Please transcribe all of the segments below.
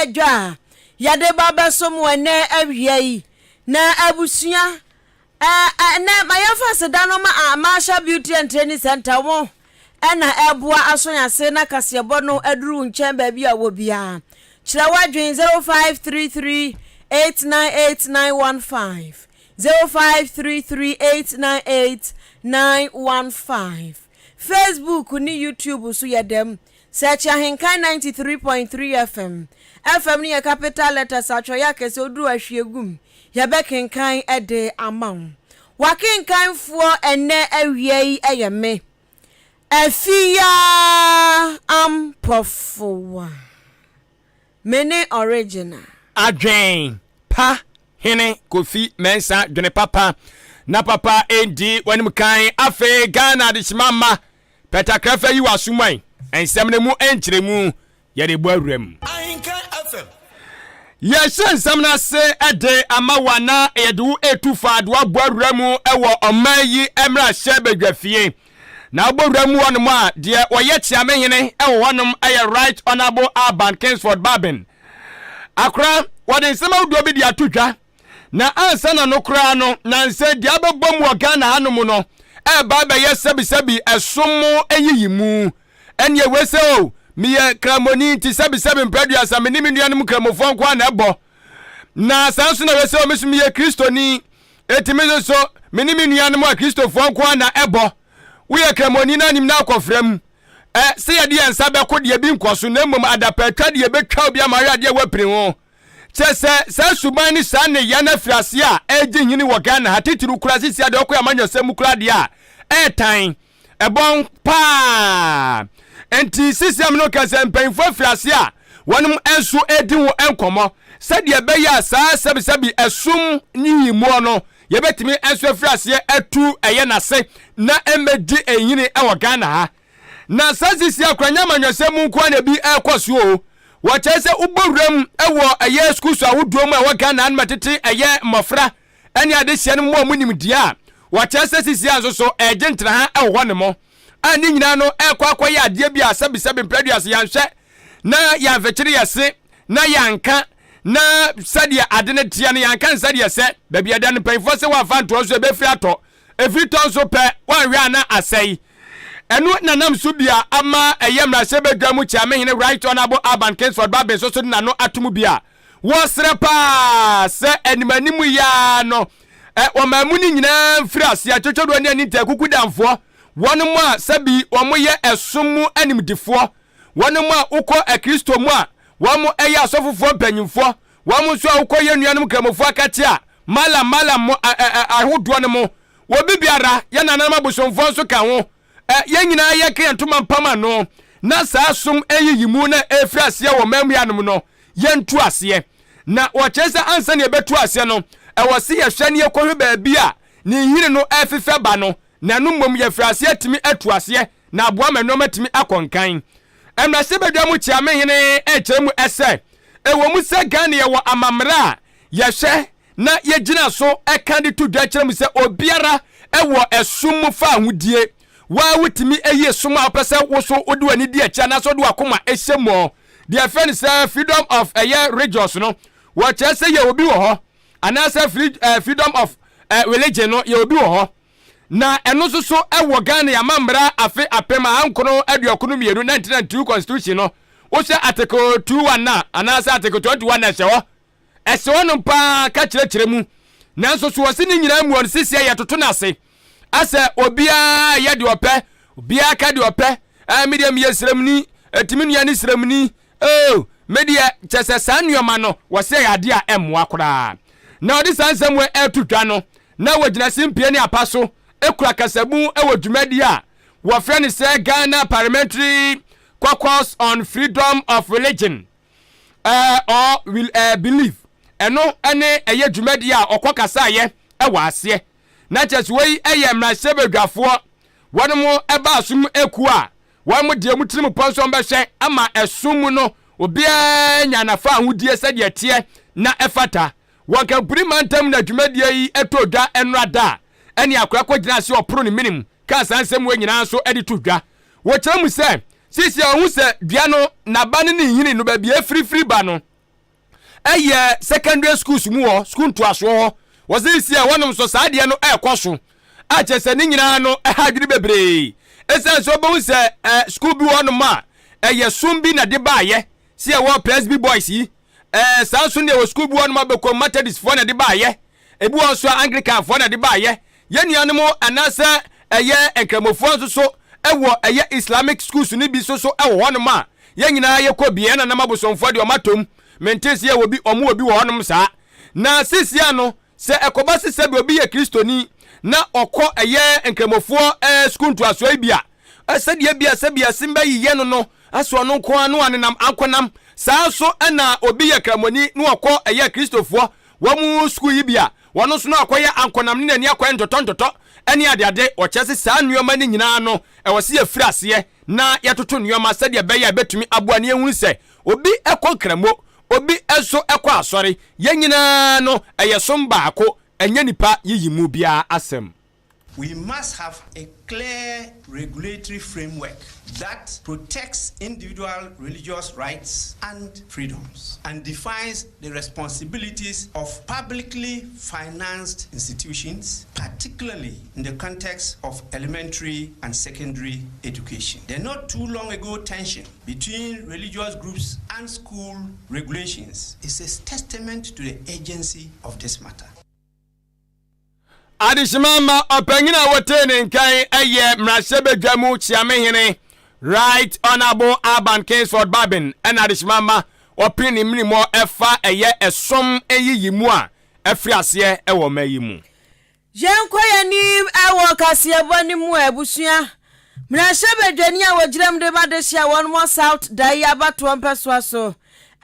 Dwa a yɛde ba bɛsom wo ɛnnɛ awia yi. Na abusua, ɛnnɛ ma yɛmfa aseda no ma Amasha Beauty and Training Center wo ɛna ɛboa aso yɛn ase na kaseɛbɔ no aduru wo nkyɛn baabi a wɔ biara. Kyerɛ w'adwene 0533 898915 0533 898915 Facebook ne YouTube so yɛ dɛm. Search Ahenkan 93.3 FM. FM no yɛ capital letters, atwerɛeɛ akɛseɛ, oduru a hwie gu mu. Yɛbɛkenkan de ama wo. W'akenkanfoɔ ɛnnɛ awia yi yɛ me, Afia Ampɔfowa. Me ne original. Adwen pa hene Kofi Mensah dwene papa na papa ndi w'anim kan afei Ghana adehyema mma Pɛtakrɛfɛ yi w'asom ɛ Nsɛm no mu nkyerɛmu yɛde bɔ awura mu. Ahenkan FM. Yɛhyɛ nsɛm no ase de ama wo anaa yɛde wo retu fa de woabɔ awura mu wɔ ɔman yi mmarahyɛ badwafie. Na wobɔ wura mu hɔnom a, deɛ ɔyɛ kyeamehene wɔ hɔnom yɛ Right Honourable Alban Kingsford Babbin. Akora, wɔde nsɛm ahodoɔ bi de ato dwa. Na ansa na no koraa no, nnansa yi deɛ abɛbɔ mu wɔ Ghana hanom no ɛreba abɛyɛ sɛbisɛbi ɛsom mu nyiyimu. Ɛnneɛ wei sɛ o, meyɛ Kramoni nti sɛbisɛbi mprɛ aduasa me ne me nuanom Nkramofoɔ nko ara na ɛbɔ. Na saa nso na wei sɛ o, me nso meyɛ Kristoni, enti me nso so me ne me nuanom Akristofoɔ nko ara na ɛbɔ. Woyɛ Kramoni na anim na akɔfra mu. Ɛ, sɛ yɛde yɛn nsa bɛko deɛ bi nkɔ so na mmom adapaatwa deɛ ɛbɛtwa obi ama ahwɛ adeɛ a wapini ho. Kyerɛ sɛ, saa suban ne saa nneyɛɛ no afiri aseɛ a ɛregye nhini wɔ Ghana ha, titiriw koraa seesei a deɛ ɔkɔ amanyɔsɛm mu koraa deɛ a, ɛretan, ɛbɔn paa. Enti seesei a me ne wo ka sɛ mpanyinfoɔ afiri aseɛ a wɔnom nso redi ho nkɔmmɔ sɛdeɛ ɛbɛyɛ a saa sɛbesɛbe ɛsom nyiyimuo no yɛbɛtumi nso afiri aseɛ atu ɛyɛ n'ase na ɛmmɛgye nhini wɔ Ghana ha. Na saa sisi a koraa nyɛ amanyɔsɛm mu nko ara na ebi rekɔ so o. Wɔkyerɛ sɛ wobɔ wuram wɔ ɛyɛ schools ahodoɔ mu a ɛwɔ Ghana no ma tete ɛyɛ mmɔfra ne adehyeɛ no mu a wɔn nimdeɛ a wɔkyerɛ sɛ sisi a nso so ɛregye ntraha wɔ hɔ nom a ne nyinaa no ɛrekɔ akɔyɛ adeɛ bi a sɛbisɛbi mprɛduase yɛanhwɛ na yɛamfekyere yɛse na yɛanka na sɛdeɛ ade no teɛ no yɛanka no sɛdeɛ sɛ baabi ɛda no mpanyinfoɔ sɛ wɔamfa ntoɔ nso ɛbɛfiri atɔ Ɛfiri tɔ nso pɛ, woanhwɛ a na asɛe. Ɛno na nam so bi a ama ɛyɛ mmarahyɛbadwa mu Kyeamehene Right Honourable Alban Kingsford Babbin nso so de n'ano ato mu bi a wɔsrɛ paa sɛ animanim yi ara no ɔman mu no nyinaa mfiri aseɛ atwotwodoɔ ne anintaakukudanfoɔ, wɔnom a sɛbi wɔyɛ ɛsom mu animdefoɔ, wɔnom a wokɔ Akristo mu a wɔyɛ asɔfofoɔ mpanyimfoɔ, Wɔn nso a wokɔ yɛn nuanom Nkramofoɔ akɛte a Mallam Mallam mo ɛ ɛ ɛ ahodoɔ no mo, wɔ bi biara, yɛn nananom abosomfoɔ nso ka ho, ɛ yɛn nyinaa yɛka yɛn ntoma mpam ano na saa som nyiyimu no a ɛrefiri aseɛ wɔ man mu yi anom no, yɛntu aseɛ. Na wɔkyerɛ sɛ ansa na yɛbɛtu aseɛ no, ɛwɔ se yɛhwɛ na yɛkɔhwɛ baabi a ne nhini no refefɛ ba no, na ɛno mmom yɛafiri aseɛ atumi atu aseɛ na aboa ma nnoɔma atumi akɔ nkan. Mmarahyɛbadwa mu Kyeamehene rekyerɛ mu sɛ, ɛwɔ mu sɛ Ghana yɛwɔ amammerɛ a yɛhwɛ na yɛgyina so ka de to dwa kyerɛ mu sɛ obiara wɔ ɛsom mu fawohodie, wo ara wotumi yi som a wopɛ sɛ wo so wode w'ani di akyi anaasɛ wode w'akoma hyɛ mu deɛ yɛfrɛ no sɛ freedom of ɛyɛ religious no, wɔkyerɛ sɛ yɛ obi wɔ hɔ anaasɛ freedom of religion no yɛ obi wɔ hɔ. Na ɛno nso so wɔ Ghana yɛn amammara afe 1992, 1992 constitution no, wohwɛ article 21 a anaasɛ article 21 na ɛhyɛ hɔ. Ɛhyɛ hɔnom paa ka kyerɛkyerɛ mu. Nanso so wɔse ne nyinaa mu ɔno sisi a yɛtoto no ase. Asɛ obiara yɛ deɛ ɔpɛ, obiara ka deɛ ɔpɛ. Ɛɛ me deɛ meyɛ sremni, ɛti me nua ne sremni. Oh, me deɛ kyɛ sɛ saa nneɛma no wɔse ɛyɛ adeɛ a ɛmmoa koraa. Na ɔde saa nsɛm wei ɛreto dwa no, na wɔgyina simpie ne apa so kura kasamu wɔ dwumadi a wɔfrɛ no sɛ Ghana Parliamentary Caucus on Freedom of Religion uh, or will, uh, Belief. Ɛno ne ɛyɛ dwumadi a ɔkɔ kasaeɛ wɔ aseɛ. Na kyerɛ sɛ wei yɛ mmarahyɛbadwafoɔ wɔn ɛba asom ekuo a wɔn deɛ wɔn tirim pɔ nso wɔbɛhwɛ ama ɛsom mu no obiara nya nafa ahodie sɛdeɛ ɛteɛ na ɛfata. Wɔ Nkampuni mantam na dwumadie yi tɔɔ dwa nnora da a ɛne akora kɔgyinaa ase ɔporo ne menem kaa saa nsɛm wei nyinaa nso de too dwa. Wɔkyerɛ mu sɛ, seesei a wɔhu sɛ dua no n'aba ne ne nhini no baabi a ɛfirifiri ba no. Ɛyɛ secondary schools mu hɔ, sukuu ntoasoɔ hɔ. Wɔse si a ɛhɔnom nso saa adeɛ no ɛrekɔ so. A kyerɛ sɛ ne nyinaa no ɛha adwene bebree. Ɛsiane sɛ wobɛhu sɛ ɛ sukuu bi wɔ hɔnom a ɛyɛ som bi na de baayɛ. Sɛ ɛwɔ Presby Boys yi. Ɛɛ saa nso ne ɛwɔ sukuu bi wɔ hɔnom a bɛkɔ Methodistfoɔ na de baayɛ. Ebi wɔ nso a Anglicanfoɔ na de baayɛ. Yɛn nuanom anaasɛ ɛyɛ Nkramofoɔ nso so wɔ ɛyɛ Islamic schools no bi nso so wɔ hɔnom a yɛn nyinaa yɛkɔ bi. Yɛn nananom abosomfoɔ deɛ wɔatom. Mentee sɛ yɛwɔ bi, wɔn wɔ bi wɔ hɔnom saa. Na seesei no, sɛ ɛkɔba sɛ sɛbi obi yɛ Kristoni na ɔkɔ ɛyɛ Nkramofoɔ eh, sukuu ntoasoɔ yi bi a, sɛdeɛ bi a sɛbi asim bɛyeyɛ no no, asɛ ɔno nko ara no anenam ankonam. Saa nso na obi yɛ Kramoni na ɔkɔ ɛyɛ Kristofoɔ wɔn sukuu yi bi a, wɔn nso no akɔyɛ ankonam ne n'ani akɔyɛ ntɔtɔntɔtɔ ne adeade. Wɔkyerɛ sɛ saa nneɛma no nyinaa no, ɛwɔ sɛ yɛfiri aseɛ na yɛtoto nneɛma sɛdeɛ ɛbɛyɛ a ɛbɛtumi aboa na yɛhunu sɛ obi kɔ Nkramo, obi nso kɔ asɔre. Yɛn nyinaa no, ɛyɛ som baako, ɛnyɛ nnipa yiyimu biara asɛm. We must have a clear regulatory framework that protects individual religious rights and freedoms and defines the responsibilities of publicly financed institutions, particularly in the context of elementary and secondary education. The not too long ago tension between religious groups and school regulations is a testament to the urgency of this matter. Adehyema ma ɔpanyin a wɔtee ne nkan yɛ mmarahyɛbadwa mu kyeamehene Right Honourable Alban Kingsford Bagbin ɛna adehyema ma ɔpene ne mmirimɔ ɛfa ɛyɛ ɛsom nyiyi mu a afiri aseɛ ɛwɔ ɔman yi mu. Yɛnkɔ yɛn anim wɔ kaseɛbɔ no mu abusua. Mmarahyɛbadwani a wɔgyina mu de ma dehye a wɔn wɔ South Dayi abatoɔ mpɛsoa so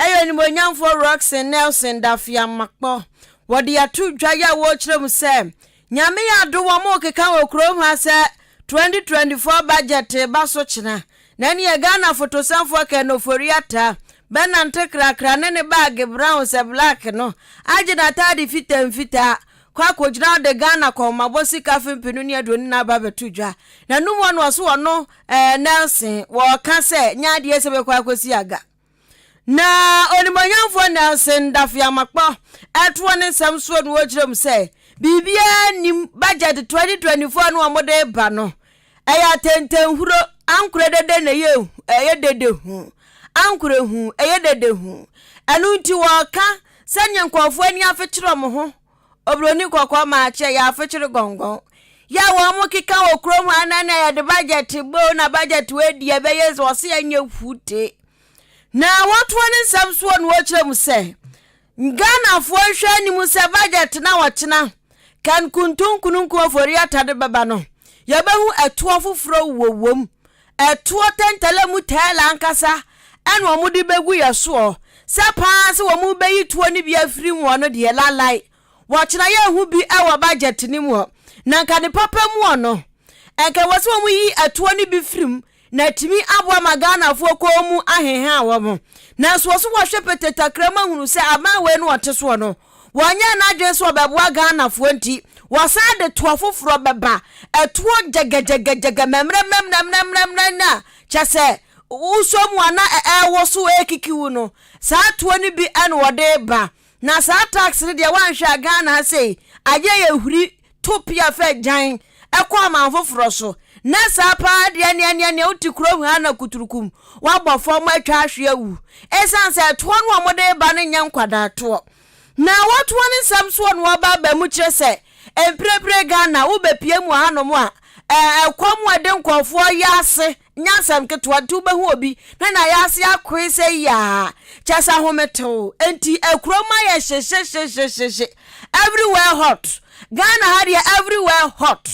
yɛ Onimuonyamfoɔ Rockson Nelson Dafeamakpɔ. Wɔde ato dwa yi a wɔrekyerɛ mu sɛ Nyame yɛ adom wɔn rekeka wɔ kurom ha sɛ 2024 budget reba so kyena na ɛneɛ Ghana fotosanfoɔ Ken Ofori-Atta bɛnante krakra ne ne baage brown sɛ black no agye n'ataade fitaa mfitaa kɔ akɔgyina hɔ de Ghana kɔnmabɔ sika afe mpenu ne aduonu nan aba abɛto dwa. N'anum hɔ no ɔse ɔno eh, Nelson wɔka sɛ nyɛ adeɛ sɛ bɛkɔ akɔsi aga. Na Onimuonyamfoɔ Nelson Dafeamakpɔ ɛtoɔ ne nsɛm soɔ no wɔkyerɛ mu sɛ biribiara nnim budget 2024 no wɔde ba no ɛyɛ atɛntɛnhuro ankorɛ dede na ɛyɛ ɛyɛ dede hu ankorɛ hu ɛyɛ dede hu ɛno nti wɔka sɛdeɛ nkurɔfoɔ ani afekyere wɔn ho oburoni kɔkɔɔ maakye yɛ afekyere gɔngɔn yɛ a wɔn keka wɔ kurom ha na na yɛde budget bo na budget wɔ adi ɛbɛyɛ sɛ ɔse ɛnyɛ hute na wɔtoɔ ne nsɛm soɔ na wɔkyerɛ mu sɛ Ghanafoɔ nhwɛ anim sɛ budget na wɔkyena kan kuntunkununku ofori atade bɛba no yɛbɛhu ɛtoɔ foforɔ wɔ wom Ɛtoɔ tɛntɛlɛ mu tɛɛla ankasa ɛna wɔn de bɛgu yɛ soɔ. Sɛ paa sɛ wɔn bɛyi toɔ no bi afiri mu hɔ no deɛ lalai. Wɔkyena yɛnhu bi wɔ budget no mu hɔ. Na nka ne papa mu hɔ no, nka ɛwɔ sɛ wɔn yi ɛtoɔ no bi firi mu na atumi aboa ma Ghanafoɔ kɔn mu ahehaa wɔn. Nanso wɔ so wɔhwɛ pete takra mu ahunu sɛ aban wei no ɔte soɔ no, Wɔnyɛɛ n'adwene sɛ ɔbɛboa Ghanafoɔ nti wɔsan de toɔ foforɔ bɛba. Ɛtoɔ gyɛgɛgyɛgɛgyɛgɛ mɛmrɛmrɛmrɛmrɛmrɛ no a kyɛ sɛ wosɔ mu a na ɛrewoso ɛrekiki wo no, saa toɔ no bi na wɔde ba. Na saa tax no deɛ woanhwɛ a Ghana ha sei adeɛ yɛ huri to pia fɛ gyan kɔ aman foforɔ so. Na saa paa deɛ neɛ neɛ neɛ wote kurom ha na kuturukum woabɔ fam atwa ahwe awu. Ɛsiane sɛ ɛtoɔ no a wɔde ba no nyɛ nkwadaa toɔ. Na wɔtoɔ no nsɛm soɔ na wɔba aba mu kyerɛ sɛ mprepre Ghana wobɛpie mu wɔ hanom a ɛkɔm a ɛde nkurɔfoɔ yɛ ase nyɛ asɛm ketewa nti wobɛhu obi na n'ayɛ ase akoe sɛ yaa kyɛ sɛ ahometew nti akurom ayɛ hyehyehyehyehyehye everywhere hot Ghana ha deɛ everywhere hot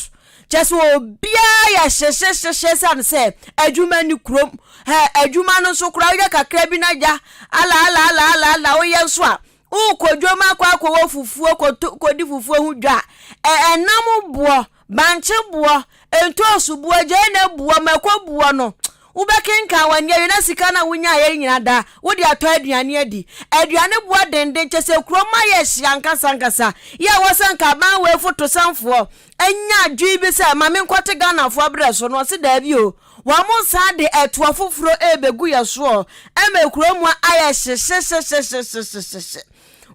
kyɛ sɛ obiara yɛ hyehyehyehye sane sɛ adwuma ni kurom hɛ adwuma no nso koraa woyɛ kakra bi na gya ala ala ala ala ala woyɛ nso a wokɔ dwom akɔ akɔwɔ fufuo kɔdi fufuo ho dwa a ɛnam boɔ Bankye boɔ, ntoosu boɔ, gyeene boɔ, mako boɔ no, wobɛkenkan w'ani awie na sika no a wonyaeɛ yi nyinaa da, wode atɔ aduane adi. Aduane boɔ denden, kyerɛ sɛ kurom ayɛ hye ankasa ankasa. Yɛ a ɛwɔ sɛ nka aban wei fotosanfoɔ nya adwene bi sɛ ma menkɔte Ghanafoɔ berɛ so no, ɔse daabi o. Wɔn san de ɛtoɔ foforɔ rebɛgu yɛ soɔ ma kuro mu ayɛ hyehyehyehyehyehye.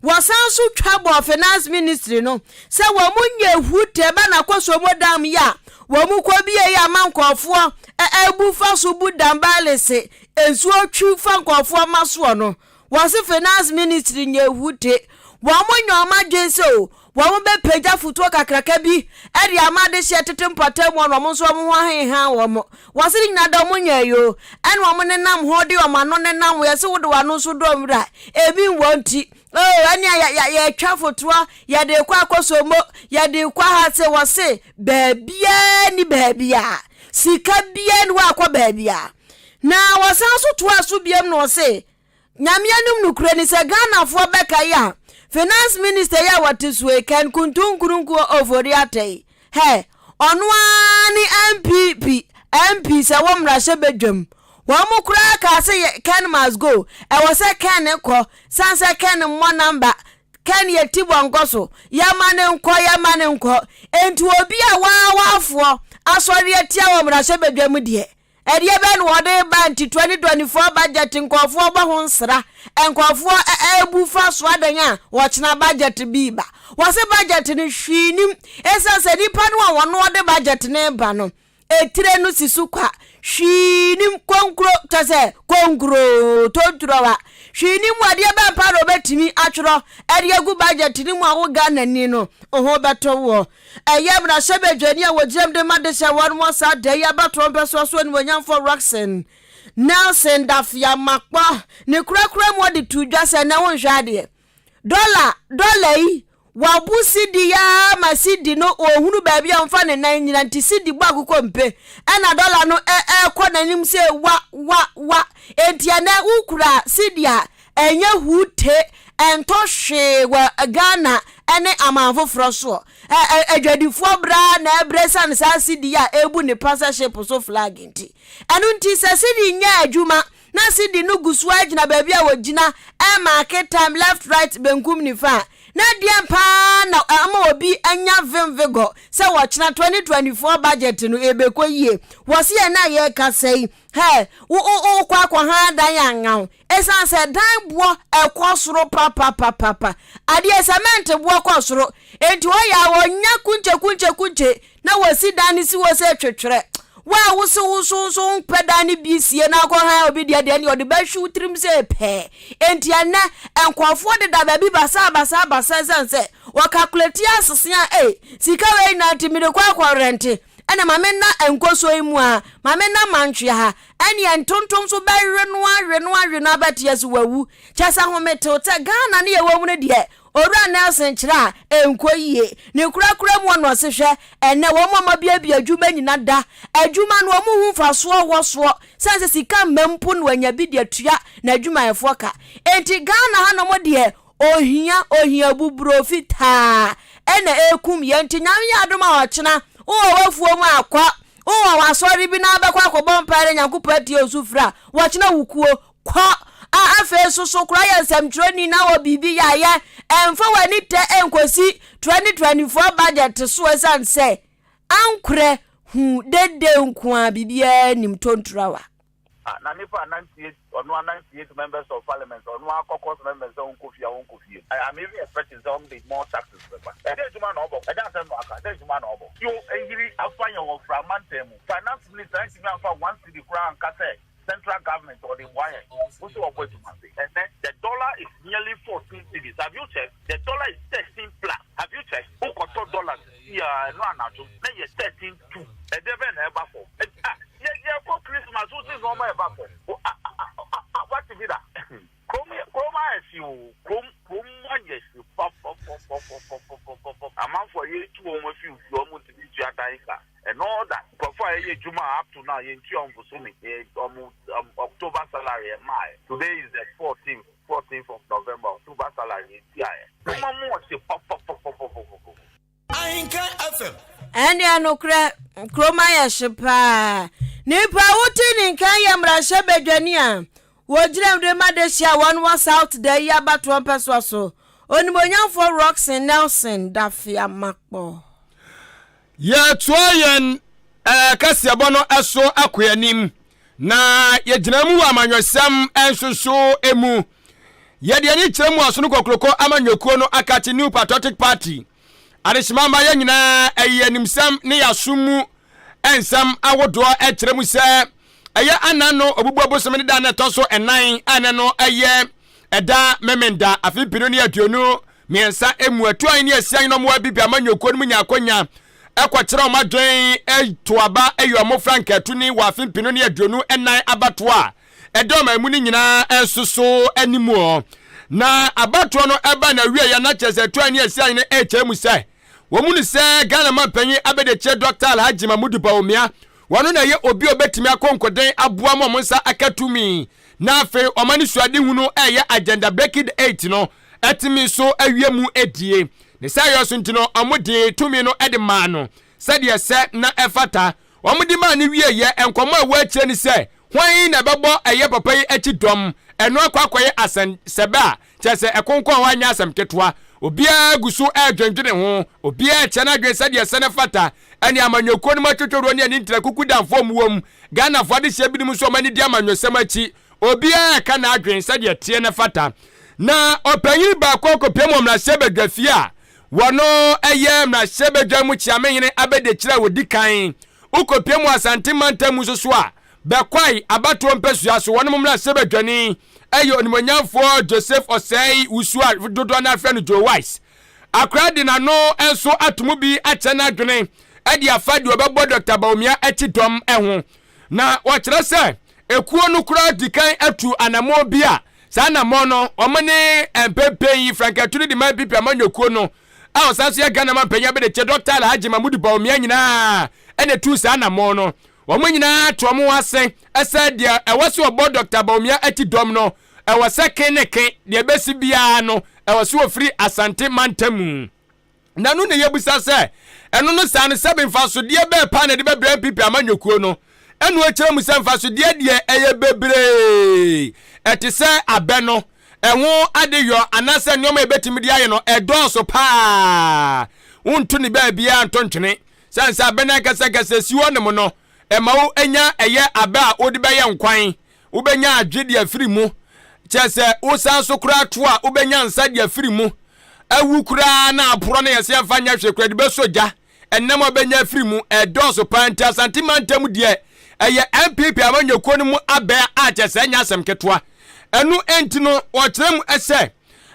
Wɔsan nso twa bɔɔ Finance Ministry no sɛ wɔn nyɛ hute ba na Kosomo dam yi a wɔn kɔ bie yi ama nkurɔfoɔ ɛbu fa so bu dam balese nsuo twi fa nkurɔfoɔ ma soɔ no. Wɔse Finance Ministry nyɛ hute. Wɔn nyɛ wɔn adwene sɛ o Wɔn bɛ pagya fotuo kakraka bi de ama adehyeɛ tete mpɔtam hɔ na wɔn nso wɔn ho ahenhan wɔn. Wɔse ne nyinaa da wɔn nyɛɛ yoo. Ɛna wɔn nenam ho de wɔn ano nenam ho. Yɛse wode w'ano nso dɔ nwura ebi nwɔ nti. Oh ɛnea yɛ yɛ yɛtwa fotoɔ yɛde kɔ akɔsombo yɛde kɔ ha se wɔse baabiara ni baabiara sika biara ni hɔ akɔ baabiara. Na wɔsan nso toa so biam na wɔse Nyame anim nokorɛ ni sɛ Ghanafoɔ bɛkae a, Finance Minister yi a wɔte soɔ yi, Ken Kuntu Nkrunkuo Ofori Atta yi, hɛ, ɔno ara ne NPP MP sɛ wɔ mmarahyɛ badwam. Wɔn koraa kaa sɛ yɛ Ken must go, ɛwɔ sɛ Ken kɔ, sane sɛ Ken mmɔ number, Ken yɛ ti bɔ nkɔ so, yɛma no nkɔ, yɛma no nkɔ. Enti obi a waawaafoɔ asɔre atia wɔ mmarahyɛ badwam deɛ, Ɛdeɛ bɛn na wɔde reba nti 2024 budget nkurɔfoɔ bɔ ho nsra, nkurɔfoɔ ɛrebu fa so adɛn a wɔkyena budget bi reba. Wɔse budget no hwee nim, ɛsiane sɛ nipa no a wɔno ɔde budget no reba no, etire no si so kwa, hwee nim, konkuro, kyɛ sɛ konkuroo, tonturowa, hwee nim mu adeɛ bɛn paa na wɔbɛtumi atwerɛ ɛde agu budget no mu a wo Ghanani no ho bɛtɔ woɔ. Ɛyɛ mmarahyɛbadwani a wɔgyinam de ma de hyɛ wɔn wɔ saa da yi abatoɔ mpɛsoa so animuonyamfoɔ Rockson Nelson Dafeamakpɔ ne korakora mu ɔde too dwa sɛ nɛ wonhwɛ adeɛ dɔla dɔla yi wabo sidi yi ara ma sidi no ɔhunu baabi a ɔmfa ne nan nyina nti sidi bɔ akokɔ mpe ɛna dɔla no ɛrekɔ n'anim sɛ wa wa wa enti ɛnɛ wokura sidi a Ɛnyɛ hute, ɛntɔ hwee wɔ Ghana ne aman foforɔ soɔ. Ɛ ɛ adwadifoɔ brɛ ara na ɛbrɛ ɛsiane saa cedi a ɛrebu nnipa sɛ ship so flag nti. Ɛno nti sɛ cedi nyɛ adwuma na cedi no gu so ara gyina baabi a wɔgyina ɛremaake time left right benkum nifa a, na deɛn pa ara na ama obi anya vim vigor sɛ wɔkyena 2024 budget no ɛbɛkɔ yie. Wɔse yɛn a yɛrekasa yi, hɛ, wo wo wokɔ akɔhan dan a nyaw Esiane sɛ dan boɔ kɔ soro papapapapa, adeɛ cement boɔ kɔ soro, enti ɔyɛ a wɔnya kunkye kunkye kunkye na wɔsi dan no si hɔ sɛ twetwerɛ. Wo a wose wo so nso wompɛ dan no bi sie na akɔ han obi deɛ deɛ ne ɔde bɛhwe wo tirim sɛ pɛɛ. Enti ɛnnɛ nkurɔfoɔ deda baabi basaa basaa basaa esiane sɛ wɔkakulati asese a ei sika wei nyinaa nti mede kɔ akɔ rɛnte ɛna ma menna nkosuo yi mu a ma menna mantwea ha Ɛneɛ ntontom nso bɛwe no awe no awe no abɛteɛ so wawu. Kyɛ sɛ ahometew sɛ Ghana ne yɛwɔ mu no deɛ Owura Nelson kyerɛ a ɛnkɔ yie. Ne korakora mu ɔno ɔse hwɛ ɛnɛ wɔn a wɔabuebue adwuma nyina da adwuma no wɔn hu mfasoɔ wɔ soɔ sane sɛ sika mma mpo na wanya bi de atua n'adwumayɛfoɔ ka. Enti Ghana hanom deɛ Ohia, ohia buburoo fitaa na ɛrekum yɛn nti Nyame yɛ adom a ɔkyena wowɔ w'afuo mu a kɔ, wowɔ w'asɔre bi na wobɛkɔ akɔbɔ mpaeɛ na Nyankopɔn atie wo sufrɛ a, wɔkyena wo kuo, kɔ. A afei nso so koraa yɛ nsɛmtwerɛni na wɔ biribi yɛ a yɛ, ɛmfa w'ani tɛ ɛnkɔsi 2024 budget so ɛsiane sɛ ankorɛ hu dede nko a biribiara nim tonturawa. Ah na nipa a 98 ɔno a 98 members of parliament ɔno a caucus members sɛ ɔnkɔ fie a ɔnkɔ fie I am even expecting sɛ ɔmo de more taxes bɛba ɛdɛ adwuma na ɔbɔ ɛdɛ asɛm na waka ɛdɛ adwuma na ɔbɔ yo eyiri afa yɛn wɔ fra mantam mu finance minister antumi amfa one cedi koraa anka sɛ central government ɔde boa yɛn wo sɛ ɔbɔ adwuma se ɛnɛ the dollar is nearly 14 cedis have you checked the dollar is 13 plus have you checked wokɔtɔ dollar sisi a ɛno anadwo na yɛ 13 two ɛdeɛ bɛn na ɛba fam ah yɛ yɛkɔ Christmas wo si nneɛma ɛba fam o ah ah ah ah wate bi da kurom yɛ kurom ayɛ hye o kurom kurom ayɛ hye pɔpɔpɔpɔpɔpɔpɔpɔ amanfoɔ a yɛtu wɔn afi ofie wɔn ntumi ntua dan ka and all that nkurɔfoɔ a yɛyɛ adwuma a up to now yɛntua wɔn bosome yɛ wɔn October salary ɛmaaɛ today is the 14th 14th of November October salary yɛntuaɛ kurom mu ɔhye pɔpɔpɔpɔpɔpɔpɔ. Ahenka FM. Ɛndeɛ nokorɛ, kurom ayɛ hye paa. Nipa a wote ne nka yɛ mmarahyɛbadwani a wɔgyina mu de ma dehye a wɔn wɔ South Dayi abatoɔ mpɛsoa so, Kaseɛbɔ no so akɔ anim, na yɛgyina mu wɔ amanyɔsɛm nso so mu. Yɛde ani kyerɛ mu asono kɔkorokɔ amanyɔkuo no akakye New Patriotic Party. Adehyema mma yɛn nyinaa ɛyɛ animsɛm ne yɛaso mu nsɛm ahodoɔ kyerɛ mu sɛ ɛyɛ anan no obubuo bosome ne da na ɛtɔ so ɛnan a ɛnɛ no ɛyɛ ɛda Memenda afe 2023 mu. Atuahe ne Asiahe na wɔn Abibi amanyɔkuo no mu nya akonya kɔkyerɛ wɔn adwen to aba yi wɔn frankaatuni wɔ afe 2024 abatoɔ a ɛda ɔman mu no nyinaa nso so anim. Na abatoɔ no ɛba na wieɛ na kyerɛ sɛ Atuahe ne Asiahe no ɛrekyerɛ mu sɛ wɔn mu no sɛ Ghana manpanyin abɛdekyerɛ Dɔkta Alhaji Mahmudu Bawumia wɔno na ɛyɛ obi a obetumi akɔ nkoden aboa ma wɔn nsa aka tumi na afei wɔn anisoadehunu a ɛyɛ Agenda Breaking the Eight no atumi nso awie mu adie. Ne saa yɔ so nti no, wɔde tumi no de maa no sɛdeɛ ɛsɛ na ɛfata. Wɔde maa no wieeɛ, nkɔmmɔ a ɛwɔ akyire ne sɛ, hwan na ɛbɛbɔ ɛyɛ papa yi akyi dɔm? Ɛno akɔ akɔyɛ asɛnsɛbɛ a kyerɛ sɛ ɛkonkɔn hɔ anyɛ asɛm ketewa. Obiara gu so redwendwene ho, obiara rekyerɛ n'adwene sɛdeɛ ɛsɛ na ɛfata. Ɛne amanyɔkuo no mu atwotworoɔ ne anintira kukudamfoɔ a wɔwɔ mu, Ghanafoɔ adehyeɛ binom nso a wɔn ani di amanyɔsɛm akyi. Obiara reka n'adwene sɛdeɛ ɛteɛ na ɛfata. Na ɔpanyin baako akɔpia mu wɔ mmarahyɛbadwafie a wɔno yɛ mmarahyɛbadwa mu kyeamehene abɛdekyerɛ a wɔdi kan. Wokɔpia mu wɔ Asante mantam mu nso so a, Bɛkwae abatoɔ mpasua so wɔnom mmarahyɛbadwani yɛ onimuonyamfoɔ Joseph Osei Wusu a dodoɔ no ara frɛ no Joe Wise. Akora de n'ano nso ato mu bi akyerɛ n'adwene de afa deɛ ɔbɛbɔ Dɔkta Bawumia akyi dɔm ho. Na wɔkyerɛ sɛ ekuo no koraa di kan atu anammɔn bi a saa anammɔn no wɔn ne mpɛmpɛn yi frankatu no de ma NPP amanyɔkuo no a ɔsan so yɛ Ghana mampanyin abɛdekyɛ Dɔkta Alhaji Mahmudu Bawumia nyinaa ɛna etu saa anammɔn no. Wɔn nyinaa to wɔn ho ase sɛ deɛ ɛwɔ sɛ wɔbɔ Dɔkta Bawumia akyi dɔm no ɛwɔ sɛ ke ne ke deɛ ɛbɛsi biara no ɛwɔ sɛ wɔfiri Asante mantam mu. Na ɛno na yɛbisa sɛ, ɛno no saa no sɛbe mfasodeɛ bɛɛ paa na ɛde bɛbrɛ NPP amanyɔkuo no? Ɛno ɛkyerɛ mu sɛ mfasodeɛ deɛ ɛyɛ bebree. Ɛte sɛ abɛ no, ɛho adeyɔ anaasɛ nneɛma a yɛbɛtumi de ayɛ no ɛdɔɔso paa. Wonto ne baabiara nto ntwene. Sɛne sɛ abɛ no ankasa ankasa ɛsi hɔ nom no, ɛma wo nya ɛyɛ abɛ a wode bɛyɛ nkwan, wobɛnya adwe de afiri mu, kyerɛ sɛ wosan so koraa to a wobɛnya nsa de afiri mu, awu koraa na aporɔ no yɛsɛ yɛmfa nyɛ hwee koraa de bɛsɔ gya, ɛnam a wobɛnya afiri mu ɛdɔɔso paa nti Asante mantam deɛ ɛyɛ NPP amanyɔkuo no mu abɛ a kyerɛ sɛ ɛnyɛ asɛm ketewa. Ɛno nti no wɔkyerɛ mu sɛ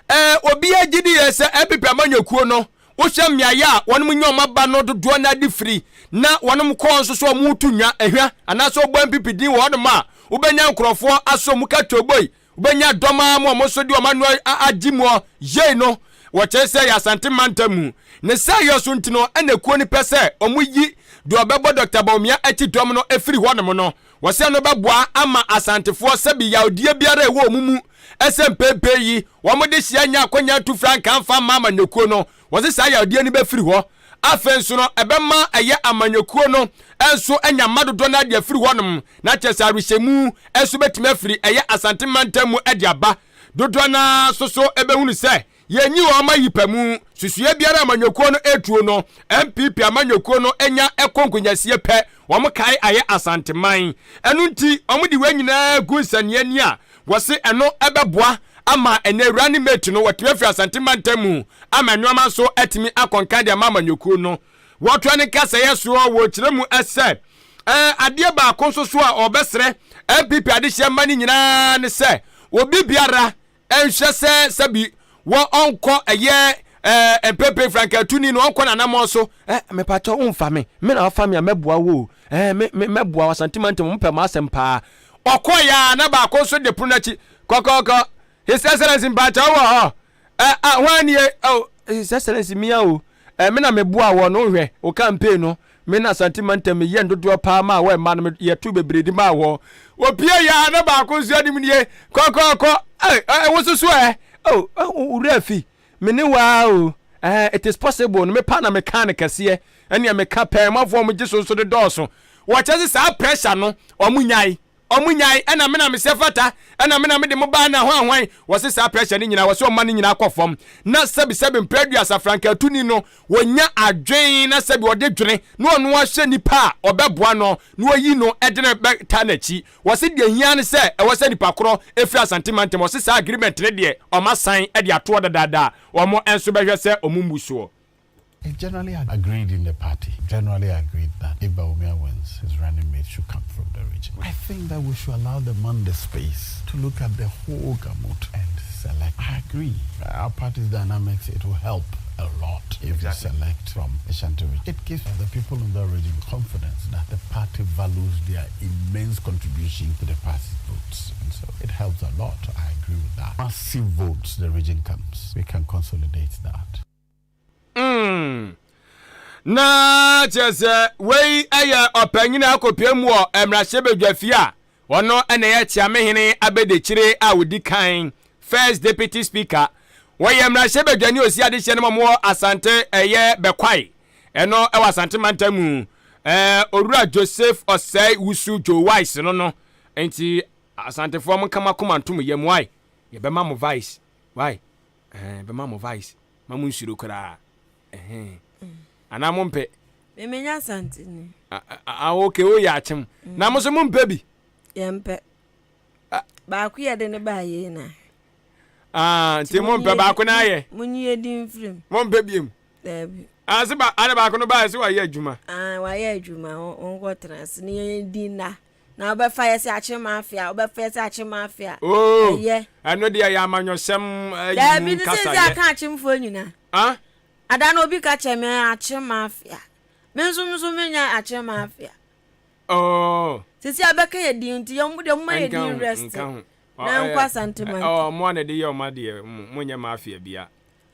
ɛɛ obiara gye di yɛ sɛ NPP amanyɔkuo no Wohwɛ mmeaeɛ a wɔnom nya wɔn aba no dodoɔ no ara de firi na wɔnom kɔɔ nso so wɔn to nwa, ehwa, anaasɛ wɔbɔ NPP din wɔ hɔnom a, wobɛnya nkorɔfoɔ asɔ mu ka twoboi, wobɛnya dɔm ara ma wɔn nso de wɔn ano agye muɔ yei no wɔkyerɛ sɛ yɛ Asante mantam mu. Ne saa yɔ so nti no ɛna ekuo no pɛ sɛ wɔn yi deɛ ɔbɛbɔ Dɔkta Bawumia akyi dɔm no firi hɔnom no. Wɔsɛ no bɛboa ama Asantefoɔ sɛbi yawdeɛ biara a ɛwɔ wɔn mu sɛ mpɛn yi wɔn de hyia nya akwanya tu frankaa mfa mma amanyɔkuo no, wɔse saa yawdeɛ no bɛfiri hɔ. Afei nso no ɛbɛma ɛyɛ amanyɔkuo no nso anya mma dodoɔ no ara de afiri hɔnom, na kyerɛ sɛ awehyɛmu nso bɛtumi afiri ɛyɛ Asante mantam mu de aba. Dodoɔ no ara nso so bɛhunu sɛ Yɛnyi wɔn ayi pa mu. Susuiɛ biara a amanyɔkuo no retuo no, NPP amanyɔkuo no nya kɔ nkonyasie pɛ, wɔn kae ayɛ Asanteman. Ɛno nti, wɔn de wei nyinaa gu nsania ni a, wɔse ɛno bɛboa ama ɛnɛ running mate no watumi afiri Asante mantam mu ama nnoɔma nso atumi akɔ nkan de ama amanyɔkuo no. Wɔtoa ne nkasɛeɛ soɔ wɔ kyerɛ mu sɛ, adeɛ baako nso so a wɔbɛsrɛ NPP adehyeɛ mma no nyinaa ne sɛ, obi biara Ɛnhwɛ sɛ sɛbi wɔ ɔnkɔ ɛyɛ ɛɛ mpepe frankatuni no ɔnkɔ n'anamɔn so. Ɛ mepakyɛ wo nfa me me na wafa me a mɛboa wo o ɛɛ me me mɛboa wo Asante mantam mo pɛ m'asɛm paa. Ɔkɔ yɛ a na baako nso de pono akyi kɔkɔkɔ His Excellency mpakyɛ wo wɔ hɔ ɛ a hwan nie oh His Excellency mia o ɛ me na meboa wɔ no hwɛ wo campaign no Me na Asante mantam me yɛn dodoɔ paa maa wɔ mma no yɛ to bebree di maa wɔ. Wɔpie yɛ a na baako nso anim nie kɔkɔkɔ ɛ ɛ wo soso ɛ oh wura fi me ne waa o ɛ it is possible no me pa na me ka no kɛseɛ ɛnea me ka pɛɛ mafoɔ wɔn gye so nso de dɔɔso wɔkyɛ se saa pressure no wɔn nyae. Ɔmo nyae, ɛna me na mesɛ fata, ɛna me na mede mo baa na hwan hwan. Wɔse saa pressure no nyinaa, wɔse ɔma no nyinaa kɔ fam. Na sɛbi sɛbi mprɛ aduasa frankaatuni no, wɔnya adwen na sɛbi ɔde dwene na ɔno ahwɛ nipa a ɔbɛboa no na wayi no de no bɛtaa n'akyi. Wɔse deɛ ɛhia ne sɛ ɛwɔ sɛ nipa korɔ firi Asante mantam. Wɔse saa agreement no deɛ wɔn asan de atoɔ dadaada a wɔn nso bɛhwɛ sɛ wɔn mmu soɔ. It's generally agreed in the party, generally agreed that if Bawumia wins, his running mate should come from the region. I think that we should allow the man the space to look at the whole gamut and select. I agree. Our party's dynamics, it will help a lot if exactly. you select from Ashanti region. It gives the people in the region confidence that the party values their immense contribution to the party's votes. And so it helps a lot. I agree with that. Massive votes the region comes. We can consolidate that. Mm. Na kyerɛ sɛ wei yɛ ɔpanyin a akɔpie mu wɔ mmarahyɛbadwafie a ɔno na ɛyɛ Kyeamehene abɛdekyire a ɔdi kan, First Deputy Speaker. Wɔyɛ mmarahyɛbadwani osi adehyeɛ no ma wɔwɔ Asante ɛyɛ Bɛkwae, ɛno ɛwɔ Asante mantam mu. Ɛɛ Owura Joseph Osei Wusu Joe Wise no no. Nti Asantefoɔ mo nka mo akoma ntom yam wai. Yɛbɛma mo vice wai. Ɛɛ bɛma mo vice. Ma mo nsuro koraa. Ɛhɛn. Anaa mo mpɛ. Me menya Asante ni. Ah, ah okay, wo yɛ akyem. Mm. Na mo so mo mpɛ bi. Yɛn mpɛ. Ah. Baako yɛ de ne ba yɛ na. Ah, nti mo mpɛ baako na ayɛ. Mo nyi yɛ di mfirim. Mo mpɛ biem. Daabi. Ah, se ba, ana baako no ba yɛ se wayɛ adwuma. Ah, wayɛ adwuma, wɔn kɔ tena ase ne yɛn di nna. Na wobɛfa yɛ sɛ akyem mafia, wobɛfa yɛ sɛ akyem mafia. Oh, ɛyɛ. Ɛno deɛ yɛ amanyɔsɛm ayi mu nkasa yɛ. Daabi, ne sɛ sɛ aka akyemfoɔ nyinaa. Ah? Ada no obi ka kyerɛ me akyem mafia. Me nso nso menya akyem mafia. Oh. Sisi abɛka yɛ din nti yɛn deɛ mo ma yɛ din rest. Nka ho. Na nkɔ asante man. Oh, mo ana de yɛ ɔma deɛ mo nyɛ mafia bia.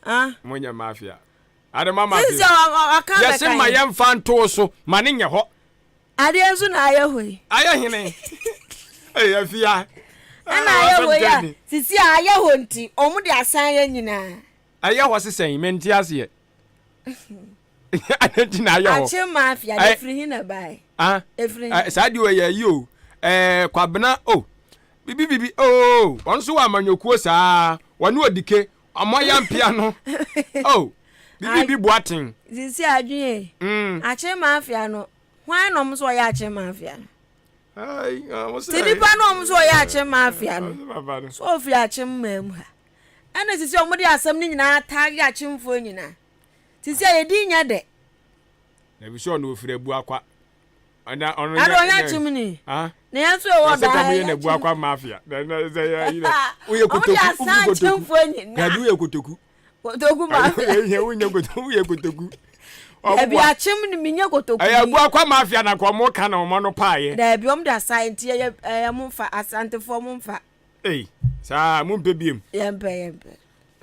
Ah. Mo nyɛ mafia. Ade ma mafia. Sisi ɔka bɛka. Yɛse ma yɛmfa ntoo so ma ne nyɛ hɔ. Adeɛ nso na ayɛ hɔ yi. Ayɛ hene. Ee afia. Ɛna ayɛ hɔ yi a sisi a ayɛ hɔ nti wɔn de asan yɛ nyinaa. Ayɛ hɔ sesɛn mente aseɛ. Adɛn nti na ayɛ hɔ? Akye mafia de efiri hin na ɛbae. Ah. Efiri hin. Saa deɛ ɔyɛ ayi o. Ɛɛ Kwabena o. Bibi bibi oo. Wɔn nso wɔ amanyɔkuo saa. Wɔne odike. Wɔn ayampia no. Oh. Bibi bi boaten. Sisi adwene. Mm. Akye mafia no. Hwan na ɔmo sɛ ɔyɛ akye mafia no? Ti nipa na ɔmo sɛ ɔyɛ akye mafia no. So ofiri akye mmaa mu ha. Ɛna sisi ɔmo de asɛm no nyinaa taage akyemfoɔ nyinaa. Sisi a yɛdi nyɛ dɛ. Na bi sɛ ɔno ofiri Abuakwa. Ɛna ɔno nyɛ. Ɛna ɔnyɛ akyem ni. Na yɛn nso yɛwɔ daa. Sɛ kɔm yɛ na Abuakwa mafia. Na na sɛ yɛ yi na. Woyɛ kotoku. Ɔmo de asan akyemfoɔ nyinaa. Dabi woyɛ kotoku. Kotoku mafia. Yɛ woyɛ kotoku woyɛ kotoku. Dabi akyem ni mi nyɛ kotoku. Ɛyɛ Abuakwa mafia na kɔn mo ka na ɔmo ano paayɛ. Dabi ɔmo de asan nti yɛ ɛyɛ mo nfa asantefoɔ mo nfa. Ei, saa a, mompɛ biom. Yɛmpɛ, yɛmpɛ.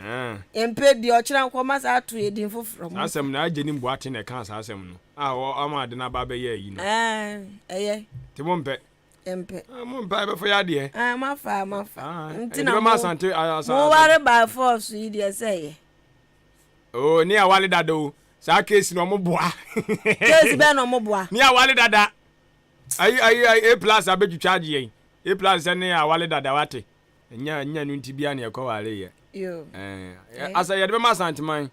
Ah. Yɛmpɛ bi, ɔkyerɛ nkɔma saa ato yɛ din foforɔ. Saa asɛm no, agye ne mboate na ɛkaa saa asɛm no. A ɔma ade no aba abɛyɛ ayi no. Ɛyɛ. Nti mompɛ. Yɛmpɛ. Ah, mompɛ a, ɛbɛfa yɛ adeɛ. Ah, mafa, mafa. Ah, Nti na mo, asante, asa, mo ware by force yi deɛ sɛ ɛyɛ. Oh, ne awale dada o. Saa case no ɔmo boa. Case bɛn na ɔmo boa? Ne awale dada. Ayi ayi ayi A plus abɛtwitwa agye yɛn. A plus sɛ ne awale dada wate. Nya nya no nti bia ne ɛkɔ wale yɛ. Yo. Eh, asa yɛde bɛma Asanteman.